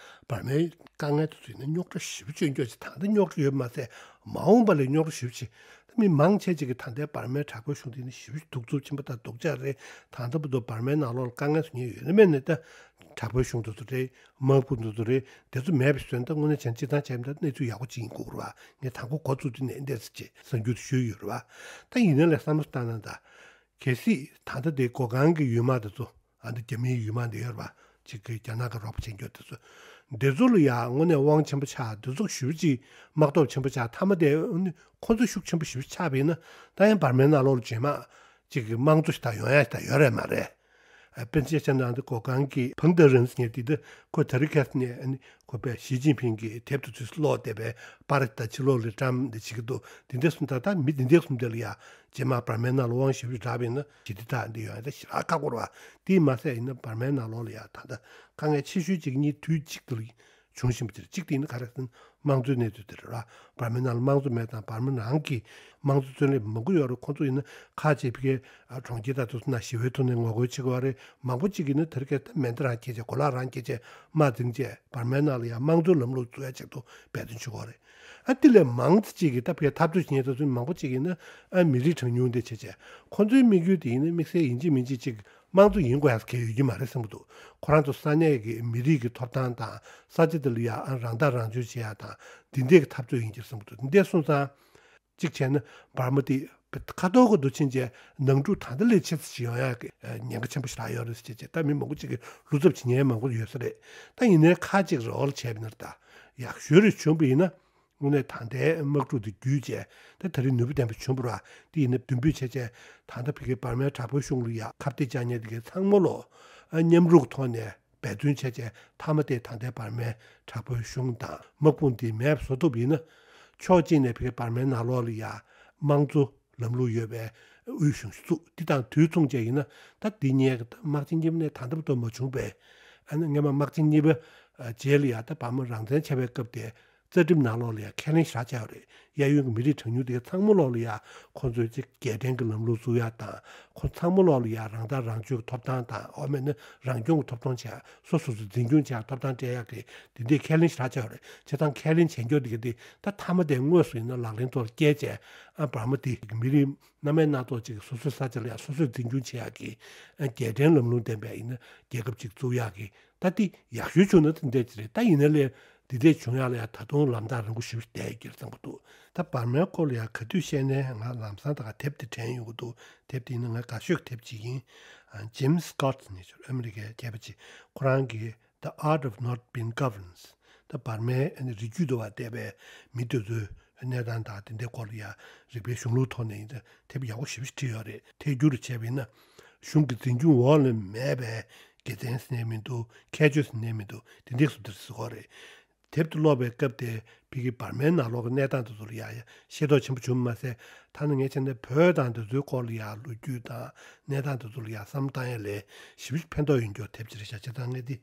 འབར་མའི་དཀའ་ངལ་དེ་ཚོ་ཡིན་ན་རྙོག་དྲ་ཞེ་པོ་ཅིག་ཡོད་ཅིག་ད་ལྟ་རྙོག་དྲ་ཡོད་མ་ཟད་མ་འོངས་པ་ལ་རྙོག་དྲ་ཞེ་པོ་ཅིག་ད་མི་མང་ཆེ་ཅིག་གིས་ད་ལྟའི་འབར་མའི་དྲག་པོའི་གཞུང་དེ་ནི་ཞེ་པོ་ཅིག་གདུག་རྩུབ་ཆེན་པོ་དང་སྡུག་ཅག་རེད། ད་ལྟ་བར་དུ་འབར་མའི་ནང་ལོགས་ལ་དཀའ་ངལ་དེ་ཚོ་ཡོད་ན་མེད་ན་ད་དྲག་པོའི་གཞུང་དེ་ཚོ་རེད། དམག་དཔུང་དེ་ཚོ་རེད། དེ་ཚོ་མེད་པ་བཟོས་ན་ད་དངོས་གནས་བྱས་ན་སྤྱིར་བཏང་བྱས་ན་ད་གནས་ཚུལ་ཡག་པོ་ཅིག་ཡིན་དགོས་རེད་བ། ངས་དང་པོ་འགོ་བཙུགས་དུས་ནས་འདི་འདྲ་ཟེར་བྱས་གསར་འགྱུར་དེ་ཞུས་ཡོད་རེད་བ། ད་ཡིན་ན་ལས་བསམ་བློ་བཏང་ན་ད། གལ་སྲིད་ད་ལྟ་དེ་མགོ་ཁང་གི་ཡུལ་དམག་དེ་ཚོ་ཨ་འདི་རྒྱ་མིའི་ཡུལ་དམག་འདི་ཡོད་རེད་པ། གཅིག་གི་རྒྱ་ནག་གི་རོགས་པ་བྱེད་མཁན་དེ་ཚོ། འདི་ཚོ་ལ་ཡང་དངོས་གནས་དབང་ཆེན་པོ་ཆགས་འདི་ཚོ་ཞེ་པོ་ཅིག་དམག་སྟོབས་ཆེན་པོ་ཆགས་མཐའ་མ་དེ་ཨ་ནི་ཁོ་ཚོ་ཤུགས་ཆེན་པོ་ཞེ་པོ་ཆགས་པ་ཡིན་ན་ད་ཡང་འབར་མའི་ནང་ལོགས་ལ་རྗེས་མ་གཅིག་གི་དམངས་གཙོ་ཞིག་ད་ཡོང་ཡ་ཞིག་ད་ཡོད་རེད་མ་རེད། ཨ་དཔེར་ན་ཆ་བཞག་ན་འདི་མགོ་ཁང་གི་ཕང་ཏེ་རིན་ཟེར་མཁན་དེ་འདི་ཁོ་དེ་རིང་ཁ་སང་ནས་ཨ་ནི་ཁོ་པས་ཞི་ཅིན་ཕིང་གི་དེབ་དེ་ཚོ་ཀློག་བསྡད་པའི་པར་དང་ཕྱི་ལོགས་ལ་བཀྲམ་འདི་བྱེད་ཀྱི་འདུག་དེ་འདྲ་སོང་ཙང་ད་མི་དེ་འདྲ་གསུམ་དེ་ལ་ཡ་རྗེས་མ་འབར་མའི་ནང་ལ་དབང་ཞེ་པོ་ཅིག་རག་པ་ཡིན་ན་ཞི་བདེ་དང་འདི་ཡོང་ཡ་ད་ཞེ་དྲག་ཁག་པོ་རེད་བ། དེས་མ་ཟད་ཡིན་ན་འབར་མའི་ནང་ལོགས་ལ་ཡ་ད་ལྟ་དཀའ་ངལ་ཆེ་ཤོས་གཅིག་གཉིས་དུས་གཅིག་ཏུ་ བྱུང་བཞིན་པ་དེ་རེད། གཅིག་དེ་ཡིན་ན་ག་རེ་ཟེར་ན་དམངས་གཙོའི་གནས་ཚུལ་དེ་རེད་ར། འབར་མའི་ནང་ལ་དམངས་གཙོ་མེད་དང་འབར་མ་ནང་གི་དམངས་གཙོ་བརྩོན་ལེན་མང་པོ་ཡོད་རེད། ཁོང་ཚོ་ཡིན་ན་ཁག་ཅིག་ཕ་གིའི་གྲོང་ཁྱེར་དང་དེ་ཚོ་ནང་ཞི་བའི་ཐོག་ནས་ངོ་རྒོལ་བྱེད་དགོས་རེད། མང་པོ་ཅིག་ཡིན་ན་དེ་རིང་ཁ་སང་མེ་མདའ་རང་འཁྱེར་བྱས་གོ་ལག་རང་འཁྱེར་བྱས་དམག་འཛིང་བྱས་འབར་མའི་ནང་ལ་ཡང་དམངས་གཙོའི་ལམ་ལུགས་འཛུགས་ཡ་ཆེད་དུ་འབད་བརྩོན་བྱེད་དགོས་རེད། ཨ་དེ་ལས་མང་ཙམ་ཅིག་གིས་ད་ཕ་གིའི་འཐབ་རྩོད་བྱེད་མཁན་དེ་ཚོ་མང་པོ་ཅིག་ཡིན་ན་ཨ་མི་རིགས་གྲངས་ཉུང་དེ་བྱས་བྱས་ཁོང་ཚོའི་དམིགས་ཡུལ་དེ་ཡིན་ན་དམིགས་བསལ་ཡིན་གཅིག་མིན་གཅིག་ཅིག་དམངས་གཙོ་ཡིན་དགོས་ཡ་གལ་ཡོད་ཀྱི་མ་རེད་བསམ་གྱི་འདུག་ཁོ་རང་ཚོ་ས་གནས་ཀྱི་མི་རིགས་ཀྱི་ཐོབ་ཐང་དང་ས་ཆ་དེ་ལ་ཡ་ཨ་རང་ཐག་རང་གཅོད་བྱེད་ཡ་དང་འདི་འདྲའི་གི་འཐབ་རྩོད་ཡིན་གྱི་རེད་བསམ་གྱི་འདུག་འདི་འདྲ་སོང་ཙང་གཅིག་བྱས་ན་འབར་མ་དེ་ཁ་ཐོར་གྱི་འདུག་ཕྱིན་ཆད་ནང་འཁྲུག་ད་ལྟ་ལས་ཆེ་ཙམ་ཞིག་ཡོང་ཡ་གི་ཉེན་ཁ་ཆེན་པོ་ཞིག་རག་ཡོད་རེད་ཟེར་བྱས་བྱས་ད་མི་མང་པོ་ཅིག་གིས་བློ་འཚབ་བྱེད་མཁན་མང་པོ་ཡོད་ས་རེད། ད་ཡིན་ནའི་ཁག་ཅིག་རེ་བ་ལ་བྱས་པ་ཡིན་ན་ད་ཡག་ཤོས་རེ་བྱུང་བ་ཡིན་ན། དངོས་གནས་ད་ལྟའི་དམག་འཁྲུག་འདི་བརྒྱུད་བྱས་ད་ད་རེས་ནུས་པ་ལྡན་པ་བྱུང་བ་རེད། དེ་ཡིན་ན་མདུན་སྤོས་བྱས་བྱས་ད་ལྟ་ཕ་གིའི་འབར་མའི་དྲག་པོའི་གཞུང་ལ་ཡ་ཁ་གཏད་བཅག་མཁན་དེ་གའི་ཚང་མ་ལོ་ཨ་མཉམ་རུབ་ཀྱི་ཐོག་ནས་འབད་བརྩོན་བྱས་བྱས་མཐའ་མ་དེ་ད་ལྟའི་འབར་མའི་དྲག་པོའི་གཞུང་དང་དམག་དཔུང་འདི་མེད་པ་བཟོ་ཐུབ་ཡིན་ན་ཕྱོགས་གཅིག་ནས་ཕ་གིའི་འབར་མའི་ནང་ལོགས་ལ་ཡ་དམངས་གཙོ་ལམ་ལུགས་ཡོད་པའི་དབུས་གཞུང་ཞིག་བཙུགས། འདི་དང་དུས་མཚུངས་བཅས་ཡིན་ན་ད་འདི་གཉིས་ཀ་ད་དམག་ཆེན་གཉིས་པ་ནས་ད་ལྟ་བར་དུ་མ་བྱུང་བས། ཨ་ནི་སྔོན་མ་དམག་ཆེན་གཉིས་པ་རྗེས་ལ་ཡ་ད་འབར་མ་རང་བཙན་ཆགས་པའི་སྐབས་དེ་རྩ་ཁྲིམས་ནང་ལོགས་ལ་ཡ་ཁས་ལེན་ཞིག་རག་བྱས་པ་རེད། གཡས་གཡོན་གྱི་མི་རིགས་གྲངས་ཉུང་དེ་ཚང་མ་ལོགས་ལ་ཡ་ཁོང་ཚོའི་ཅིག་རྒྱལ་ཕྲན་གྱི་ལམ་ལུགས་བཙུགས་ཡ་དང་ཁོང་ཚང་མ་ལོགས་ལ་ཡ་རང་ཐག་རང་གཅོད་ཀྱི་ཐོབ་ཐང་དང་འོ་མེད་ན་རང་སྐྱོང་གི་ཐོབ་ཐང་བྱས་སོ་སོ་སོ་འཛིན་སྐྱོང་བྱས་ཐོབ་ཐང་སྤྲད་ཡ་གི་དེ་འདྲའི་ཁས་ལེན་ཞིག་རག་བྱས་པ་རེད། བྱས་ཙང་ཁས་ལེན་བྱས་མཁན་དེ་ག་དེ་ད་མཐའ་མ་དེ་དངོས་སུ་ཡིན་ན་ལག་ལེན་ཐོག་ལ་བསྐྱལ་བྱས་ཨ་འབར་མ་དེ་མི་རིགས་སྣ་མིན་སྣ་ཚོགས་ཅིག་སོ་སོའི་ས་ཆ་ལ་ཡང་སོ་སོས་འཛིན་སྐྱོང་བྱེད་ཡག་གི་རྒྱལ་ཕྲན་ལམ་ལུགས་ལྡན་པའི་ཡིན་ན་རྒྱལ་ཁབ་ཅིག་བཙུགས་ཡག་གི་ད་དེ་ཡག་ཤོས་བྱུང་ན་དེ་འདྲ་ཅིག་རེད། ད་ཡིན་ན་ལས་འདི་འདྲ་བྱུང་ཡག་ལ་ཡང་ད་དུང་ལམ་ཐག་རིང་པོ་ཞེ་པོ་ཞིག་བསྡད་ཡོད་ཀྱི་རེད་བསམ་གྱི་འདུག་ད་འབར་མའི་སྐོར་ལ་ཡང་ག་དུས་བཤད་ནའི་ང་ལམ་སང་ད་ག་དེབ་དེ་དྲན་ཡོང་གི་འདུག་དེབ་དེ་ཡིན་ན་ང་དགའ་ཤོས་ཀྱི་དེབ་ཅིག་ཡིན། ཨ་Jim Scott་ཟེར་མཁན་ཅིག་ཨ་མི་རི་ཀའི་མཁས་པ་ཅིག་ཁོ་རང་གིས་The Art of Not Being Governed། ད་འབར་མའི་ཨ་ནི་རིགས་རྒྱུད་དུ་བ་བལྟས་པའི་མི་དེ་ཚོའི་གནས་སྟངས་དང་དེ་འདྲའི་སྐོར་ལ་ཡང་རིག་པའི་གཞུང་ལུགས་ཐོག་ནས་ཡིན་ད་དེབ་ཡག་པོ་ཞེ་པོ་ཞིག་བྲིས་ཡོད་རེད། ཐད་སྒྱུར་བྱས་པ་ཡིན་ན་གཞུང་གི་འཛིན་སྐྱོང་འོག་ལ་མེད་པའི་དགེ་མཚན་ཟེར་ནས་མི་འདུག་ཁྱད་ཆོས་ཟེར་ནས་མི་འདུག་དེ་འདྲའི་བཟོ་འདྲ་ཟེར་གྱི་རེད། དེབ་དེ་ཀློག་པའི་སྐབས་དེ་ཕ་གི་འབར་མའི་ནང་ལོགས་ཀྱི་གནས་སྟངས་དེ་ཚོ་ལ་ཡང་ཡང་ཤེས་རྟོགས་ཆེན་པོ་བྱུང་མ་ཟད་ཐ་ན་ངས་བྱས་ན་བོད་དང་དེ་ཚོའི་སྐོར་ལ་ཡང་ལོ་རྒྱུས་དང་གནས་སྟངས་དེ་ཚོ་ལ་ཡང་བསམ་བློ་བཏང་ཡ་ལས་ཞེ་པོ་ཕན་ཐོགས་ཡོང་རྒྱུ་དེབ་ཅིག་རེད་ཤག་བྱས་ཙང་ངས་འདི་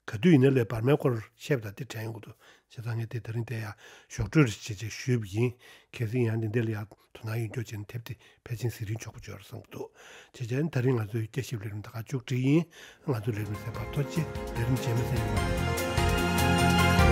ག་དུས་ཡིན་ན་ལས་འབར་མའི་སྐོར་བཤད་པ་དང་དེ་དྲན་ཡོང་གི་འདུག་བྱས་ཙང་ངས་དེ་ད་རིང་དེ་ཡང་ཞོགས་འཕྲོས་རེ་བྱས་བྱས་ཞུས་པ་ཡིན། གལ་སྲིད་ཡང་འདི་འདྲ་ལ་ཡང་དོ་སྣང་ཡོད་མཁན་བྱས་ན་དེབ་དེ་ཕལ་ཆེར་གཟིགས་རིན་ཆོག་པོ་ཡོད་རེད་བསམ་གྱི་འདུག་བྱས་ཙང་ད་རིང་ང་ཚོའི་དཔྱད་ཞིབ་ལས་རིམ་ད་ག་མཇུག་སྒྲིལ་ཡིན། ང་ཚོའི་ལས་རིམ་གསན་པར་ཐུགས་རྗེ་ཆེ། ལས་རིམ་རྗེས་མ་གསན་ཡོང་བ་རེད།